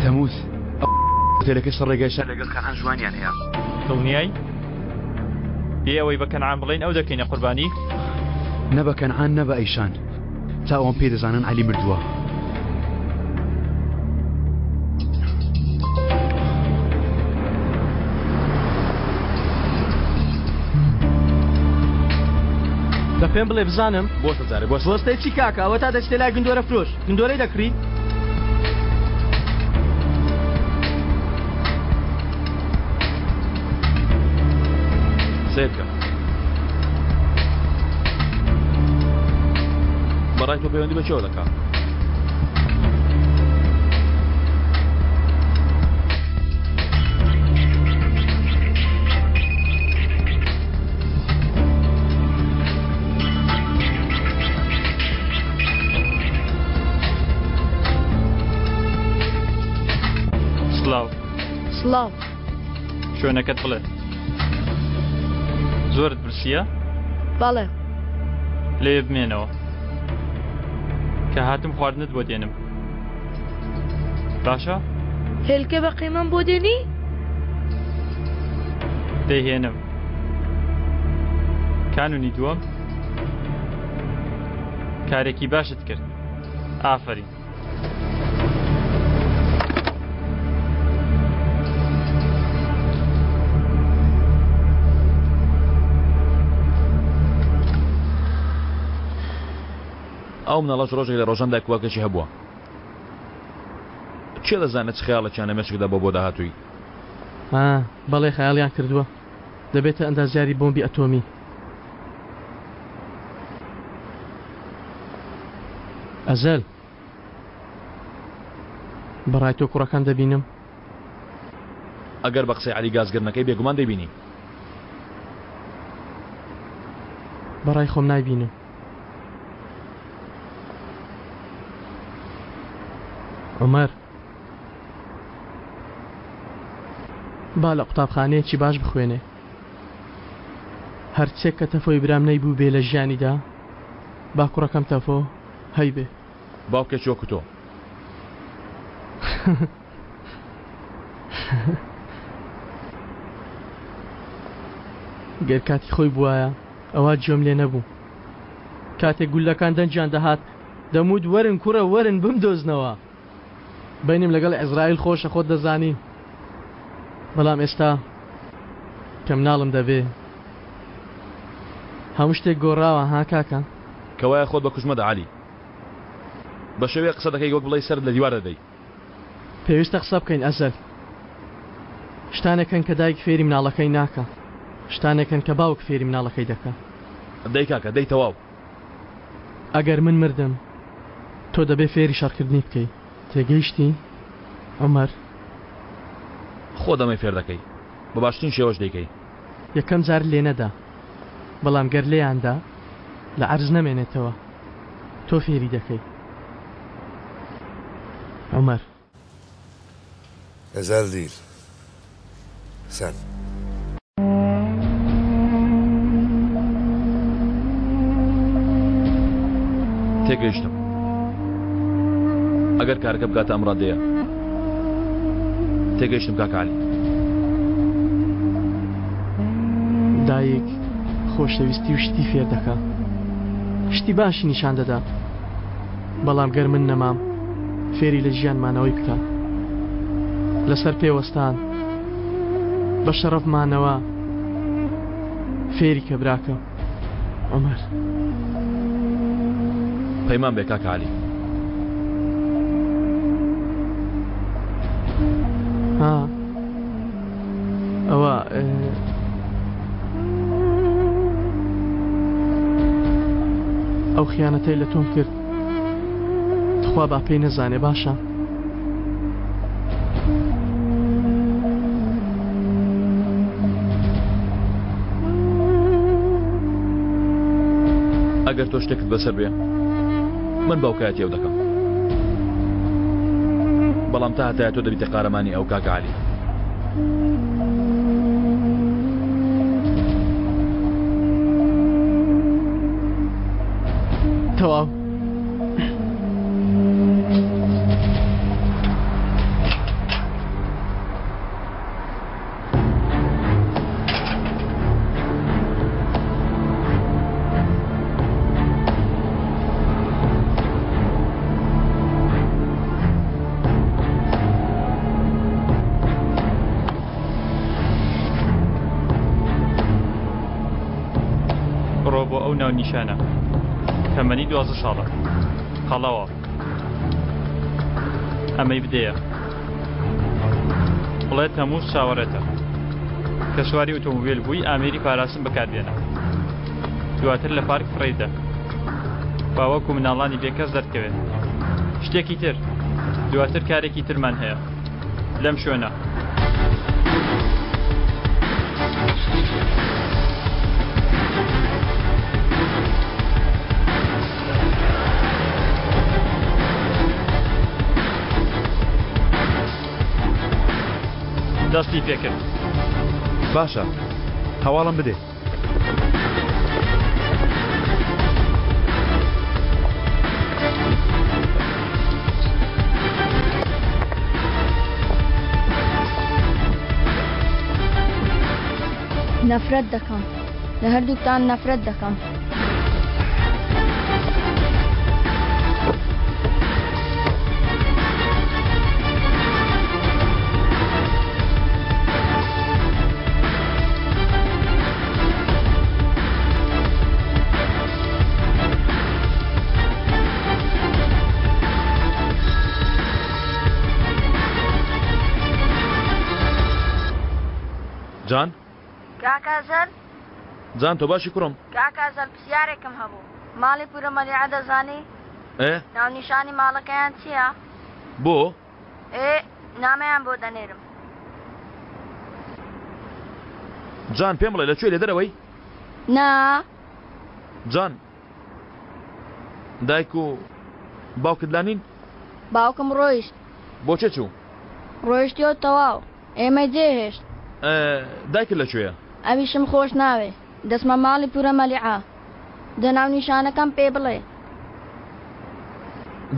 تەموز ئەو ئوتێلەکەی سەر ڕێگای شار لەگەڵ کەنعان ژوانیان هەیە. دڵنیای؟ بێ ئەوەی بە کەنعان بڵێین ئەو دەکەینە قوربانی؟ نە بە کەنعان نە بە ئەیشان تا ئەوان پێی دەزانن عەلی مردووە. دە پێم بڵێ بزانم بۆستە جارێ بۆستە. بۆستەی چی کاکە ئەوە تا دەچیتە لای گندۆرە فرۆش گندۆرەی دەکڕی؟ سەیر کە بەڕای تۆ پەیوەندی بە چێوە دەکا؟ سڵاو. سڵاو. شوێنەکەت بڵێ. زۆرت برسییە؟ بەڵێ. لەوێ بمێنەوە. کە هاتم خواردنت بۆ دێنم. باشە؟ هێلکە بە قیمەم بۆ دێنی؟ دەیهێنم. کانونی دووەم؟ کارێکی باشت کرد. ئافەرین. ئەو مناڵەش ڕۆژێک لە ڕۆژان دایک و باوکێکی هەبووە. کێ دەزانێت چ خەیاڵێکیان لە مێشکدا بووە بۆ داهاتووی. ها بەڵێ خەیاڵیان کردووە دەبێتە ئەندازیاری بۆمبی ئەتۆمی. ئەزەل بەڕای تۆ کوڕەکەم دەبینم؟ ئەگەر بە قسەی عەلی گازگرنەکەی بێگومان دەیبینی. بەڕای خۆم نایبینم. عومەر با لە قوتابخانەیەکی باش بخوێنێ. هەرچێک کە تەفۆی برام نەیبووبێ لە ژیانیدا با کوڕەکەم تەفۆ هەیبێ. باوکێکی وەکو تۆ. گەر کاتی خۆی بوایە ئەوا گوێم لێ نەبوو. کاتێک گوللەکان دەنگیان دەهات دەموت وەرن کوڕە وەرن بمدۆزنەوە. بەینم لەگەڵ عیزرائیل خۆشە خۆت دەزانی. بەڵام ئێستا کە مناڵم دەبێ هەموو شتێک گۆڕاوە ها کاکە؟ کەوایە خۆت بە کوشت مەدە عەلی. بە شێوەیەک قسە دەکەی وەک بڵێی سەرت لە دیوار دەدەی. پێویستە قسە بکەین ئەزەل. شتانێک هەن کە دایک فێری مناڵەکەی ناکا. شتانێک هەن کە باوک فێری مناڵەکەی دەکا. دەی کاکە دەی تەواو. ئەگەر من مردم تۆ دەبێ فێری شەڕکردنی بکەی. تێگەیشتی عومەر؟ خۆت ئەمەی فێر دەکەی. بە باشترین شێوەش دەیکەی. یەکەم جار لێنەدا بەڵام گەر لێیاندا لە عەرز نەمێنێتەوە تۆ فێری دەکەی عومەر. Ezel değil. Sen. تێگەیشتم. ئەگەر کارەکە بگاتە ئەم ڕادەیە. تێگەیشتم کاک عەلی. دایک خۆشەویستی و شتی فێر دەکا. شتی باشی نیشان دەدا. بەڵام گەر من نەمام فێری لە ژیان مانەوەی بکە. لەسەر پێ وەستان بە شەڕەف مانەوە فێری کە براکەم عومەر. پەیمان بێ کاکە عەلی. ها ئەوە ئەو خیانەتەی لە تۆم کرد تخوا با پێی نەزانێ باشە ئەگەر تۆ شتێکت بەسەر بێ من باوکایەتی ئەو دەکەم بەڵام تا هەتایە تۆ دەبیتە قارەمانی ئەو کاکە عەلی. تەواو. بڕۆ بۆ ئەو ناونیشانە. تەمەنی 12 ساڵە. قەڵەوە. ئەمەی بدەیە. بڵێ تەمووز چاوەڕێتە. کە سواری ئۆتۆمبێل بووی ئامێری پاراستن بەکاربێنە. دواتر لە پارک فڕێیدە. با وەکو مناڵانی بێکەس دەرکەوێت. شتێکی تر. دواتر کارێکی ترمان هەیە. لەم شوێنە. دەستی پێکرد. باشە هەواڵم بدێ. نەفرەت دەکەم لە هەردووکتان نەفرەت دەکەم. جان؟ کاک ئەزەل؟ جان تۆ باشی کوڕم؟ کاک ئەزەل پرسیارێکم هەبوو. ماڵی پورە مەلیعە دەزانی؟ ئێ؟ ناونیشانی ماڵەکەیان چییە؟ بۆ؟ ئێ نامەیان بۆ دەنێرم. جان پێم بڵێ لە کوێی لە دەرەوەی؟ نا. جان دایک و باوکت لا نین؟ باوکم ڕۆیشت. بۆ کوێ چوو؟ ڕۆیشتیەوە تەواو ئێمەی جێهێشت. دایکت لە کوێیە؟ ئەویشم خۆش ناوێ. دەچمە ماڵی پورە مەلیعە. دە ناونیشانەکەم پێ بڵێ.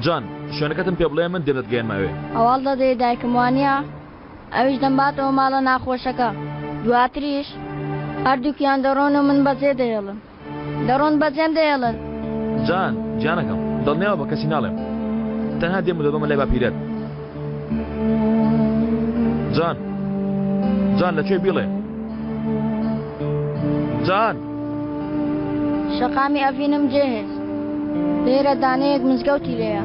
جان، شوێنەکەتم پێ بڵێ من دێم دەتگەیەنمە ئەوێ. هەواڵ دەدەیە دایکم وانییە؟ ئەویش دەمباتەوە ماڵە ناخۆشەکە. دواتریش هەردووکیان دەڕۆن و من بەجێ دەهێڵن. دەڕۆن بەجێم دەهێڵن. جان، گیانەکەم، دڵنیابە بە کەسی ناڵێم. تەنها دێم و دەبەمە لای باپیرەت. جان، جان لە کوێ بیڵێ. جان! شەقامی ئەڤینم جێهێشت. لێرە دانەیەک مزگەوتی لێیە،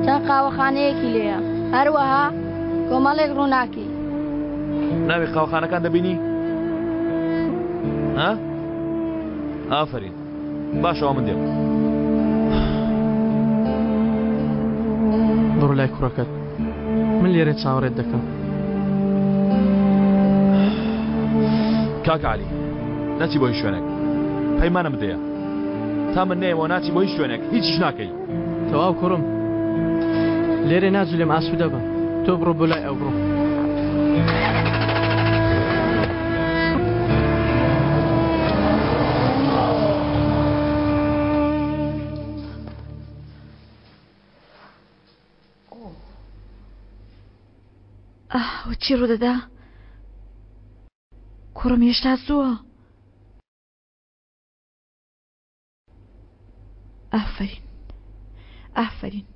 چەند قاوەخانەیەکی لێیە، هەروەها کۆمەڵێک ڕووناکی. ناوی قاوەخانەکان دەبینی؟ ها؟ ئافەرین. باشە ئەوە من دێم. بڕۆ لای کوڕەکەت. من لێرە چاوەڕێت دەکەم. کاکە عەلی نەچی بۆ هیچ شوێنێک. پەیمانم بدەیە. تا من نەیەمەوە ناچی بۆ هیچ شوێنێک هیچیش ناکەی. تەواو کوڕم. لێرە ناجولێم ئاسوودە بە. تۆ بڕۆ بۆ لای ئەو بڕۆ. ئاه چی ڕوودەدا؟ کوڕم هێشتا زووە. ئافەرین ئافەرین.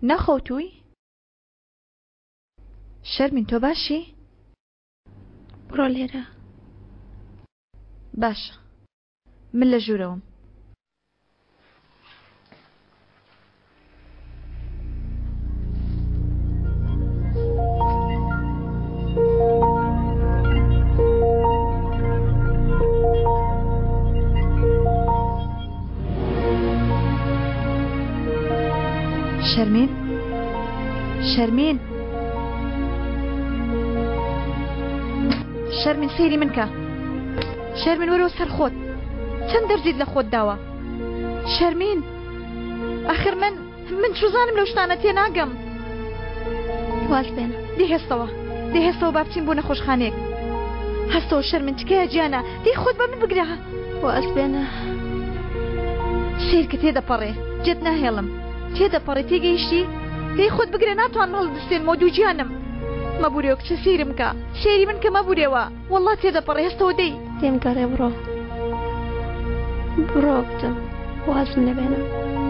نەخەوتووی؟ شەرمین تۆ باشی؟ بڕۆ لێرە. باشە من لە ژوورەوەم. شەرمین شەرمین شەرمین سەیری من کە شەرمین وەرەوە سەر خۆت چەند دەرزیت لە خۆت داوە شەرمین ئەخر من من چوزانم لەو شتانە تێناگەم واز بێنە دێ هێستەوە دێ هێستەوە با بچین بۆ نەخۆشخانەیەک هەستەوە شەرمن تکایە گیانە دەی خۆت بە من بگرە واز بێنە سەیر کە تێدەپەڕێ جێت ناهێڵم تێدەپەڕێ تێگەیشتی دەی خۆت بگرە ناتوانم هەڵبستێنمەوە دووگیانم مەبورێوە کچە سەیرم کە سەیری من کە مەبورێوە وەڵا تێدەپەڕێ هەستەوە دەی. لێم گەڕێ بڕۆ بڕۆ بچم وازم لێ بێنە.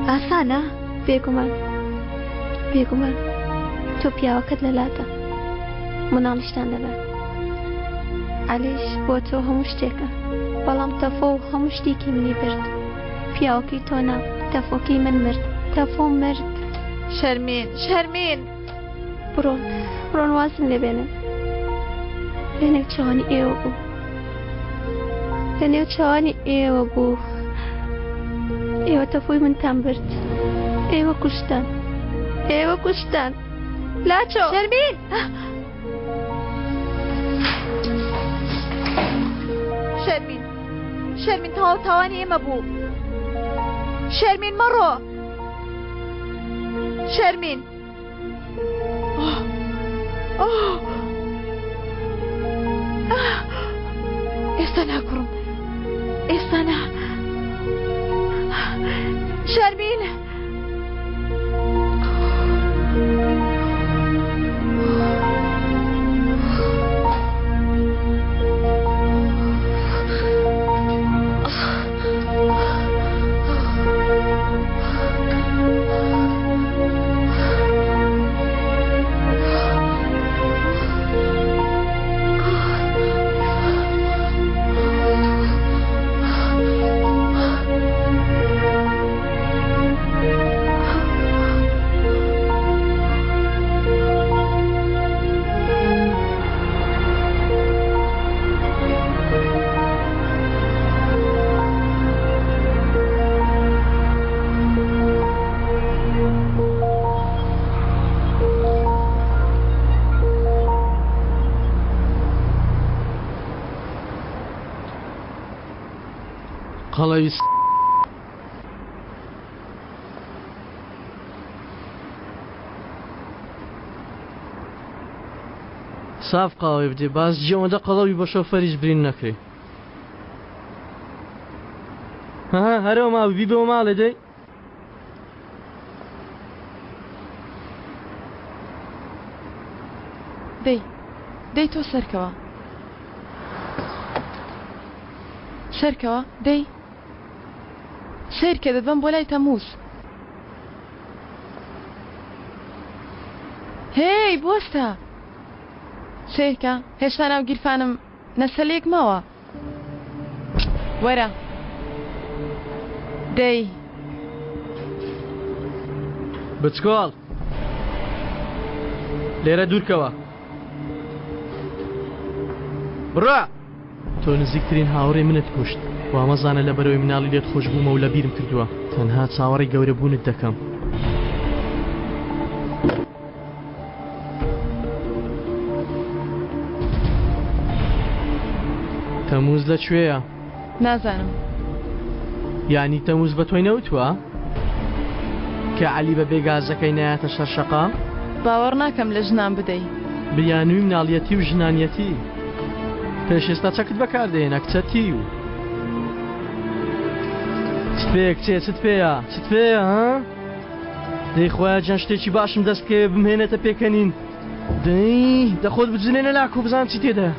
ئاسانە؟ بێگومان بێگومان تۆ پیاوەکەت لەلاتە مناڵیشتان دەبێ عەلیش بۆ تۆ هەموو شتێکە بەڵام تەفۆ هەموو شتێکی منی برد پیاوەکەی تۆ نا تەفۆکەی من مرد تەفۆ مرد. شەرمین شەرمین. بڕۆن بڕۆن وازم لێ بێنن لە نێو چاوانی ئێوە بوو لە نێو چاوانی ئێوە بوو ئێوە تەفۆی منتان برد ئێوە کوشتان ئێوە کوشتان لاچۆ شەرمین شەرمین شەرمین تەواو تاوانی ئێمە بوو شەرمین مەڕۆ شەرمین ئێستا ناکوڕم ئێستا نا شەرمین قەڵەوی س. ساف قاوەی بدێ باس جی ئەوەندە قەڵەوی بە شۆفەریش برین نەکرێ. ها هەرەوە ماوی بیبەوە ماڵێ دەی. دەی دەی تۆ سەرکەوە سەرکەوە دەی سەیرکە دەتبەم بۆ لای تەمووز هێی بوەستە سەیرکە هێشتا ناو گیرفانم نەسەلێک ماوە وەرە دەی. بچکۆڵ لێرە دوورکەوە بڕە تۆ نزیکترین هاوڕێی منت کوشت وامەزانە لەبەرەوەی مناڵی لێت خۆش بوومە و لە بیرم کردووە تەنها چاوەڕێی گەورە بوونت دەکەم. تەمووز لە کوێیە؟ نازانم. یانی تەمووز بە تۆی نەوتووە کە عەلی بە بێ گازەکەی نایەتە سەر شەقام؟ باوەڕ ناکەم لە ژنان بدەی. بیانووی مناڵیەتی و ژنانیەتی. پێش ئێستا چەکت بەکار دەهێنا کچە تیو. چت پێیە کچێ چت پێیە چت پێیە ها؟ دەی خوایە جان شتێکی باشم دەست بکەوێ بمهێنێتە پێکەنین دەی دەخۆت بجنێنە لاکو بزانم چی تێدایە.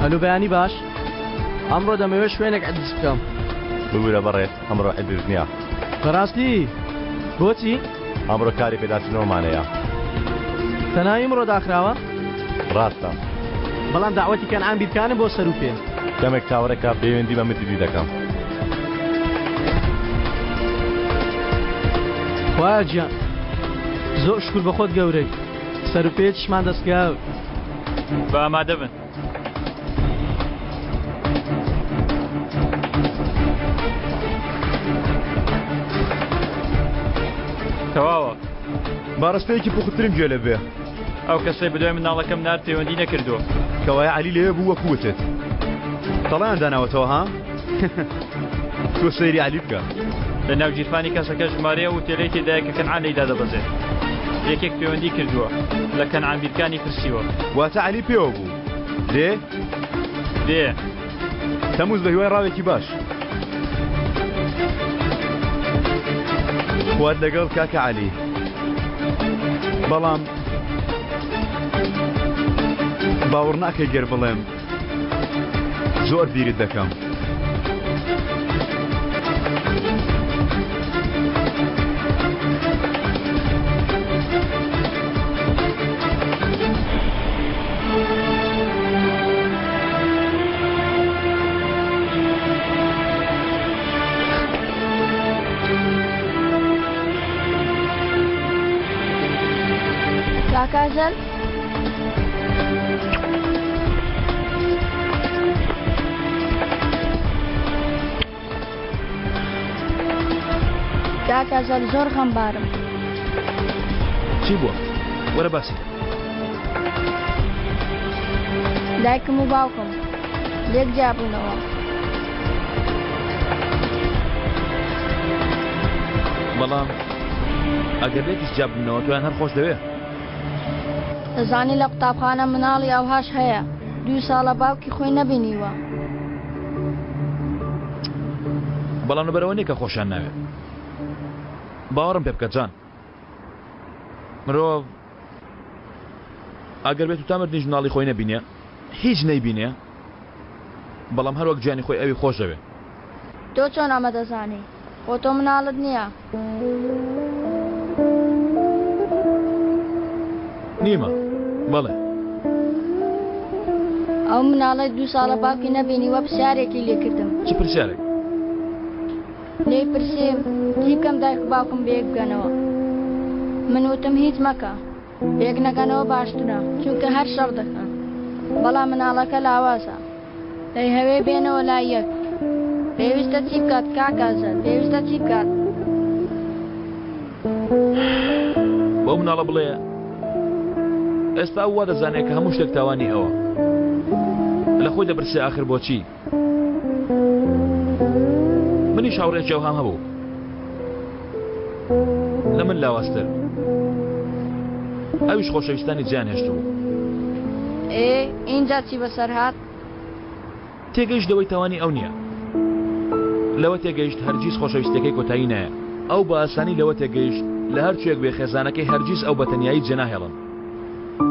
ئەلو بەیانی باش ئەمڕۆ دەمەوێت شوێنێک عەدز بکەم. ببورە بەڕێز ئەمڕۆ عەدز نییە. بەڕاستی؟ بۆچی؟ ئەمڕۆ کاری پێداچوونەوەمان هەیە. تەنها ئیمڕۆ داخراوە؟ ڕاستە. بەڵام دەعوەتی کەنعان بیرکانم بۆ سەر و پێ. کەمێک چاوەڕێکە پەیوەندی بە مدیری دەکەم. خوایە گیان زۆر شوکر بەخۆت گەورەی سەر و پێچشمان دەستکەوت. با ئامادە بن. تەواوە. با ڕستەیەکی پوختترم گوێ لێ بێ. ئەو کەسەی بەدوای منداڵەکەم نارد پەیوەندی نەکردووە. کەوایە عەلی لەوێ بوو وەکو وتت. تەڵەیان داناوەتەوە ها؟ تۆ سەیری عەلی بکە. لە ناو گیرفانی کەسەکە ژمارەی ئەو ئوتێلەی تێدایە کە کەنعان لێی دادەبەزێت. یەکێک پەیوەندی کردووە. لە کەنعان بیرکانی پرسیوە. واتە عەلی پێوە بوو. دێ؟ دێ. تەموز بە هیوای ڕاوێکی باش. خوات لەگەڵ کاکە عەلی. بەڵام باوەڕ ناکەی گەر بڵێم زۆر بیرت دەکەم. کاکە ئەزەل کاک ئەزەل زۆر غەمبارم. چی بووە؟ وەرە باسی کە. دایکم و باوکم لێک جیابوونەوە. بەڵام ئەگەر لێکیش جیاببنەوە تۆیان هەر خۆش دەوێ. دەزانی لە قوتابخانە مناڵی ئەوهاش هەیە دوو ساڵە باوکی خۆی نەبینیوە. بەڵام لەبەرئەوە نیە کە خۆشیان ناوێ. باوەڕم پێ بکە جان. مرۆڤ ئەگەر بێت و تا مردنیش مناڵی خۆی نەبینێ هیچ نەیبینێ بەڵام هەر وەک گیانی خۆی ئەوی خۆش دەوێ. تۆ چۆن ئەمە دەزانی؟ خۆ تۆ مناڵت نییە. نیمە بەڵێ. ئەو مناڵەی دوو ساڵە باوکی نەبینیوە پرسیارێکی لێ کردم. چ پرسیارێک؟ لێی پرسیم چی بکەم دایک و باوکم بەیەک بگەنەوە. من وتم هیچ مەکە. بەیەک نەگەنەوە باشترە چونکە هەر شەڕ دەکەن. بەڵام مناڵەکە لاوازە. دەیهەوێ بێنەوە لای یەک. پێویستە چی بکات کاک ئازاد؟ پێویستە چی بکات؟ بەو مناڵە بڵێ ئێستا ئەو وا دەزانێت کە هەموو شتێک تاوانی ئەوە. لە خۆی دەپرسێ ئاخر بۆچی؟ منیش هاوڕێکی ئەوهام هەبوو. لە من لاوازتر. ئەویش خۆشەویستانی جێیان هێشتبوو. ئێ ئینجا چی بەسەر هات؟ تێگەیشت لەوەی تاوانی ئەو نییە. لەوە تێگەیشت هەرگیز خۆشەویستیەکەی کۆتایی نایە. ئەو بە ئاسانی لەوە تێگەیشت لە هەر کوێیەک بێ خێزانەکەی هەرگیز ئەو بە تەنیایی جێناهێڵن.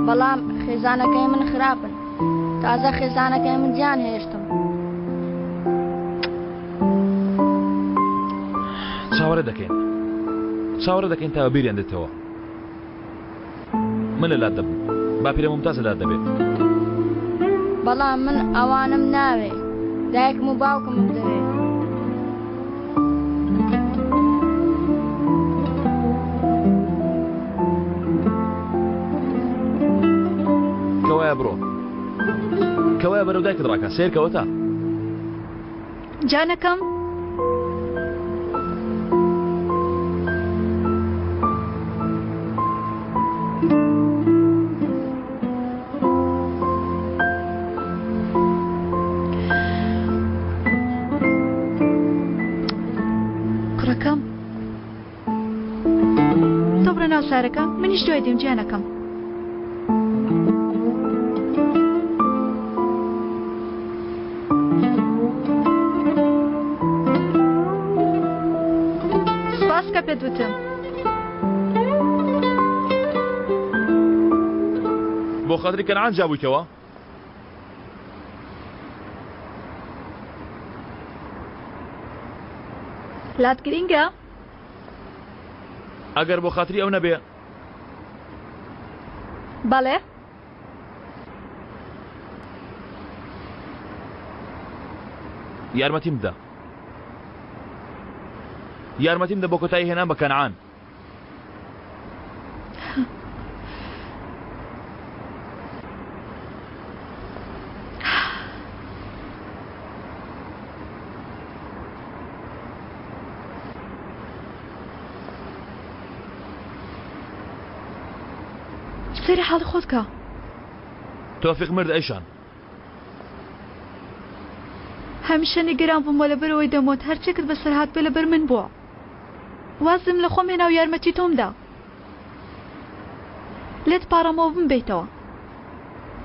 بەڵام خێزانەکەی من خراپن. تازە خێزانەکەی من جێیان هێشتم. چاوەڕێ دەکەین. چاوەڕێ دەکەین تا بەبیریان دێتەوە. من لە لات دەبم. باپیرە مومتاز لە لات دەبێت. بەڵام من ئەوانم ناوێ. دایکم و باوکمم دەوێ. کەوایە بڕۆ. کەوایە بەرەو دایکت ڕاکە. سەیرکە ئەوەتا. جانەکەم. کوڕەکەم تۆ بڕە ناو شارەکە منیش دوای دێم گیانەکەم. سوپاس کە پێت وتم. بۆ خاتری کەنعان جیابوویتەوە؟ لات گرینگە؟ ئەگەر بۆ خاتری ئەو نەبێ. بەڵێ. یارمەتیم بدە. یارمەتیم دە بۆ کۆتایی هێنان بە کەنعان. سەیری حاڵی خۆت کە. تۆفیق مرد ئەیشان. هەمیشە نیگەران بووم وە لەبەرئەوەی دەموت هەرچێکت بەسەر هاتبێ لەبەر من بووە. وازم لە خۆم هێنا و یارمەتی تۆم دا. لێت پاڕامەوە بمبەیتەوە.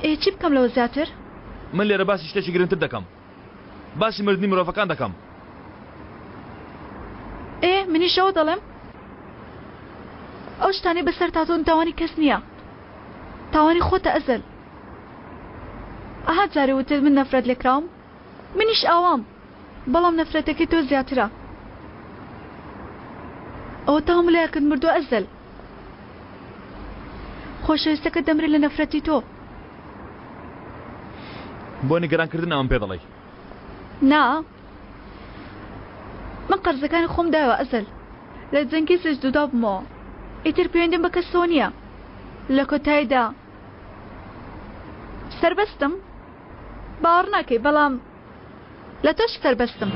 ئێ چی بکەم لەوە زیاتر؟ من لێرە باسی شتێکی گرنگتر دەکەم. باسی مردنی مرۆڤەکان دەکەم. ئێ منیش ئەوە دەڵێم. ئەو شتانەی بەسەرت هاتوون تاوانی کەس نییە. تاوانی خۆتە ئەزەل. ئەها جارێ وتت من نەفرەت لێکراوم. منیش ئاوام. بەڵام نەفرەتەکەی تۆ زیاترە. ئەوەتا هەموو لایەکت مردووە ئەزەل. خۆشەویستەکەت دەمرێت لە نەفرەتی تۆ. بۆ نیگەران کردن ئەمەم پێ دەڵێی؟ نا من قەرزەکانی خۆم دایەوە ئەزەل. لە جەنگیزیش جودا بوومەوە. ئیتر پەیوەندیم بە کەسەوە نییە. لە کۆتاییدا سەربەستم. باوەڕ ناکەی بەڵام لە تۆش سەربەستم.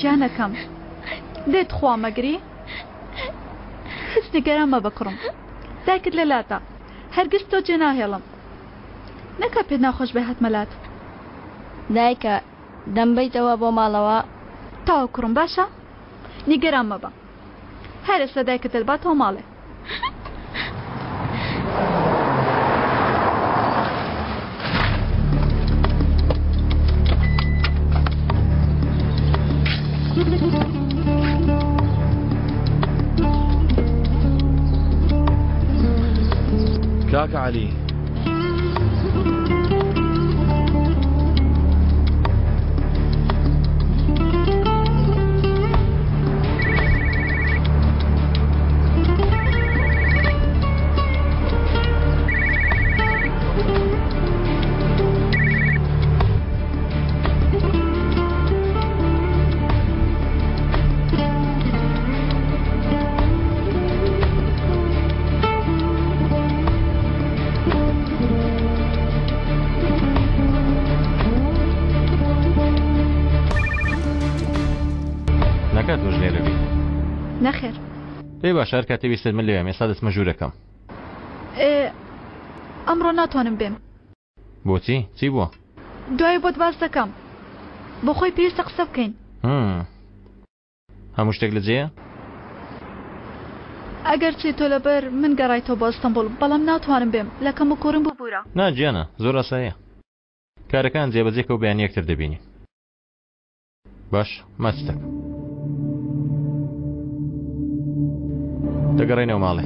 گیانەکەم. دەی تخوا مەگری. هیچ نیگەران مەبە کوڕم. دایکت لە لاتە. هەرگیز تۆ جێ ناهێڵم. نەکا پێت ناخۆش بێ هاتمە لات. دایکە دەمبەیتەوە بۆ ماڵەوە؟ تەواو کوڕم باشە نیگەران مەبە. هەر ئێستا دایکت دەتباتەوە ماڵێ. کاکە عەلی. نەکات تۆش لێرە بی؟ نەخێر. دەی باشە هەر کاتێ ویستت من لەوێم ئێستا دەچمە ژوورەکەم. ئێ ئەمڕۆ ناتوانم بێم. بۆچی؟ چی بووە؟ دوایی بۆت باس دەکەم. بۆ خۆی پێویستە قسە بکەین. هم. هەموو شتێک لە جێیە؟ ئەگەرچی تۆ لەبەر من گەڕایتەوە بۆ ئەستەنبوڵ بەڵام ناتوانم بێم لە کەموکوڕیم ببورە. نا گیانە زۆر ئاساییە. کارەکان جێبەجێ کە و بەیانی یەکتر دەبینین. باش ماچ دەکەم. دەگەڕێینەوە ماڵێ.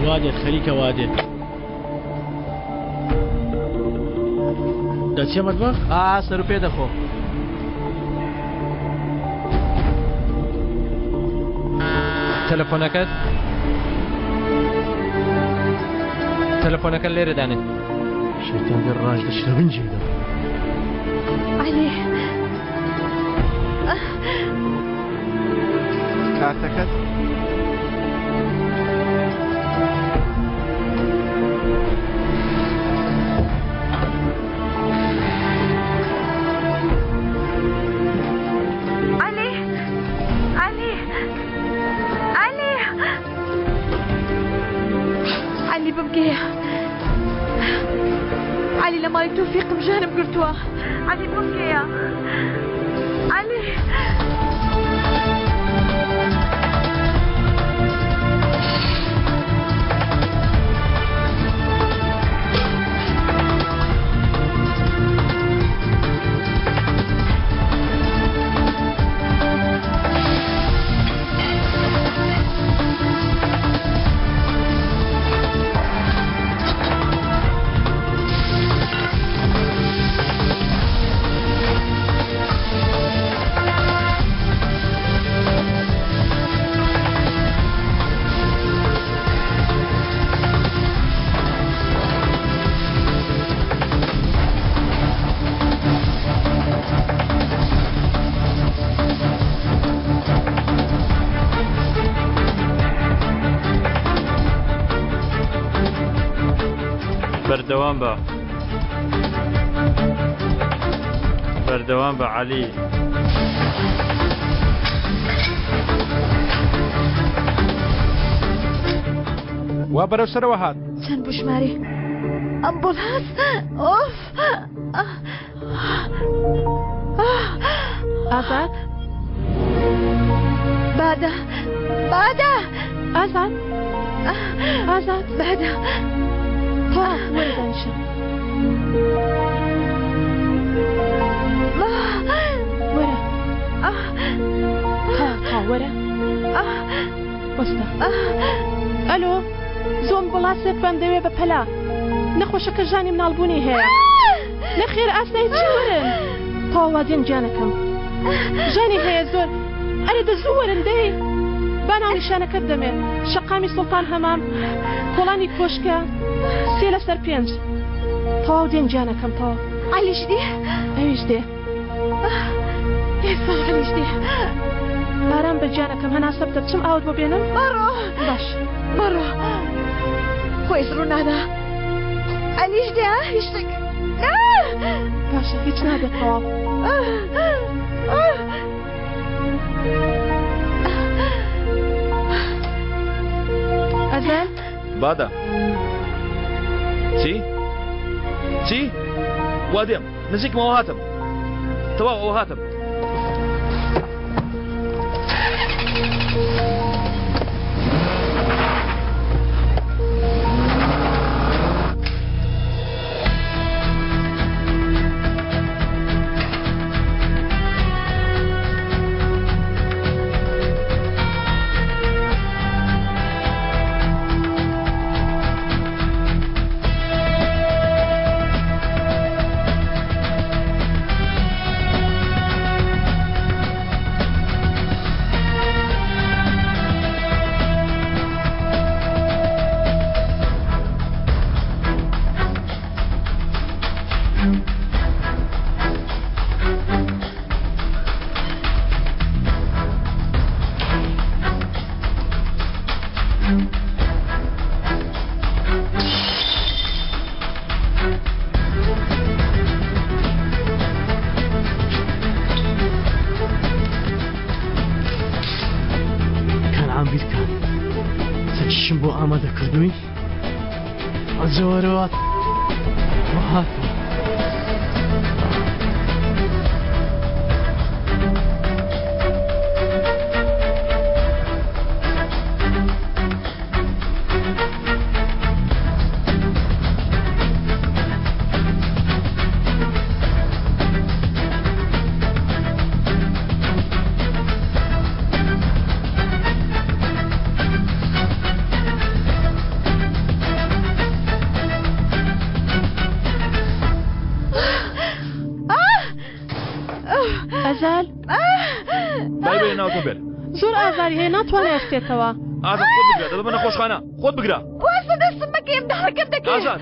وا دێت خەریکە وا دێت. دەچیە مەتبەخ؟ ئا سەر و پێ دەخۆم. تەلەفۆنەکەت تەلەفۆنەکە لێرە دانێ. شەیتان گەر ڕاش دەچتە بنجی بدەم. عەلی. کارتەکەت؟ عەلی عەلی عەلی عەلی بمگەیە عەلی لە ماڵی تۆفیقم ژەهرم گرتووە عەلی بمگەیە عەلی. بەردەوام بە بەردەوام بە عەلی. وا بەرەو سەرەوە هات. چەند بوو ژمارەی ئەمبوڵانس؟ ئۆف! ئازاد؟ بادە بادە! ئازاد؟ ئازاد؟ بادە! وەرە دانیشە. وەرە. تا وەرە. وەستە. ئەلۆ زۆم بڵاسێکمان دەوێ بە پەلە. نەخۆشەکە ژانی مناڵبوونی هەیە. نەخێر ئاسایی چی وەرن. تەواو وادێن گیانەکەم. ژانی هەیە زۆر. ئەرێ دە زوو وەرن دەی. با ناونیشانەکەت دەمێ. شەقامی سوڵتان هەمام. کۆڵانی کۆشکە. 3/5. تەواو دێن گیانەکەم تەواو. عەلیش دێ؟ ئەویش دێ. ئێستا عەلیش دێ. ئارام بە گیانەکەم هەناسە بدە بچم ئاوت بۆ بێنم؟ مەڕۆ. باش. مەڕۆ. خۆیش ڕوو نادا. عەلیش دێ ها هیچ شتێک. باشە هیچ نابێت تەواو. ئەزەل؟ بادە. چی؟ چی؟ وا دێم نزیکمەوە هاتم تەواو ئەوە هاتم. کەنعان بیرکان چەکیشم بۆ ئامادە کردووی ئەجەوەرەوە هاتم. ئەزال بای بێ ناو ئۆتۆمبێل زۆر ئازاری هەیە ناتوانێت هەستێتەوە. ئازاد خۆت بگرە دەبمە نەخۆشخانە خۆت بگرە. وازە دەستم بەکەیم داڕکەم دەکەی. ئازاد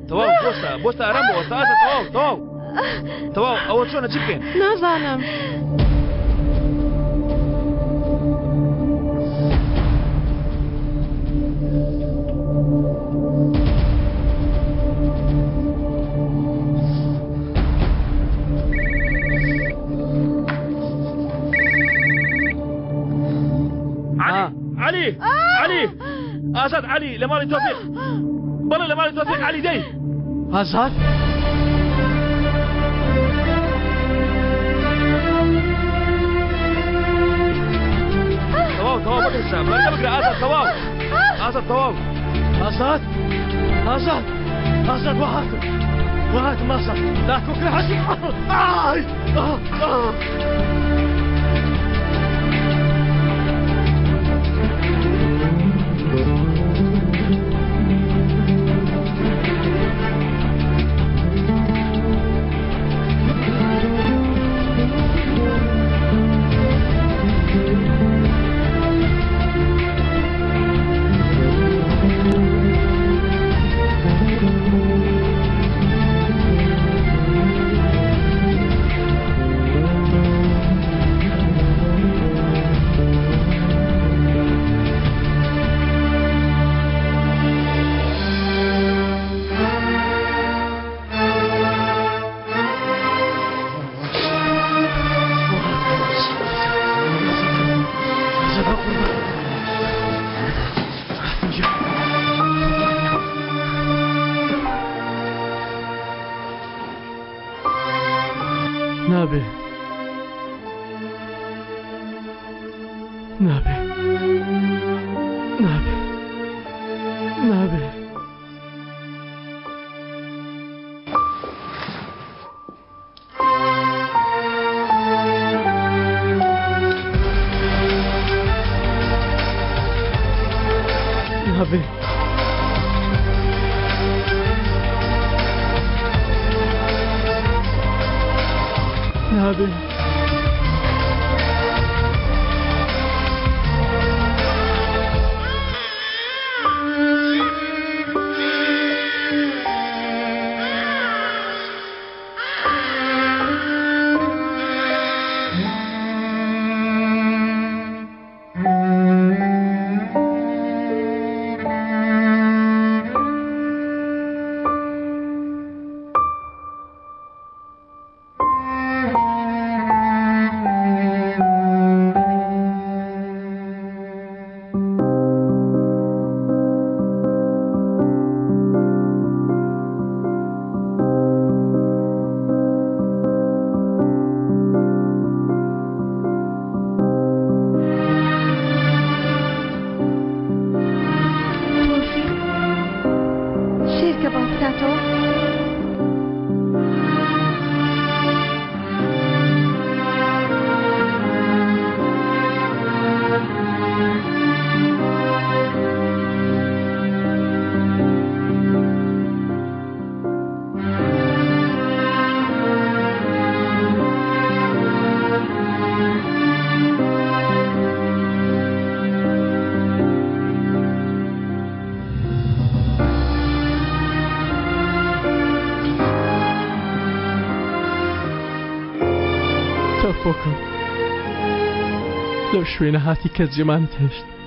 تەواو بۆستە بۆستە ئارام بۆ وەستە ئازاد تەواو تەواو تەواو ئەوە چۆنە چی بکەین؟ نازانم. عەلی عەلی عەلی ئازاد عەلی لە ماڵی تۆفیق بەڵێ لە ماڵی تۆفیق عەلی دەی ئازاد تەواو تەواو بەترسە بەرگە بگرە ئازاد تەواو ئازاد تەواو ئازاد ئازاد ئازاد وەهاتم وەهاتم ئازاد داکۆکە حەزی ئای ئا نابێ نابێ نابێ نابێ نابێ نابێ لەو شوێنە هاتی کە جێمانت هێشت.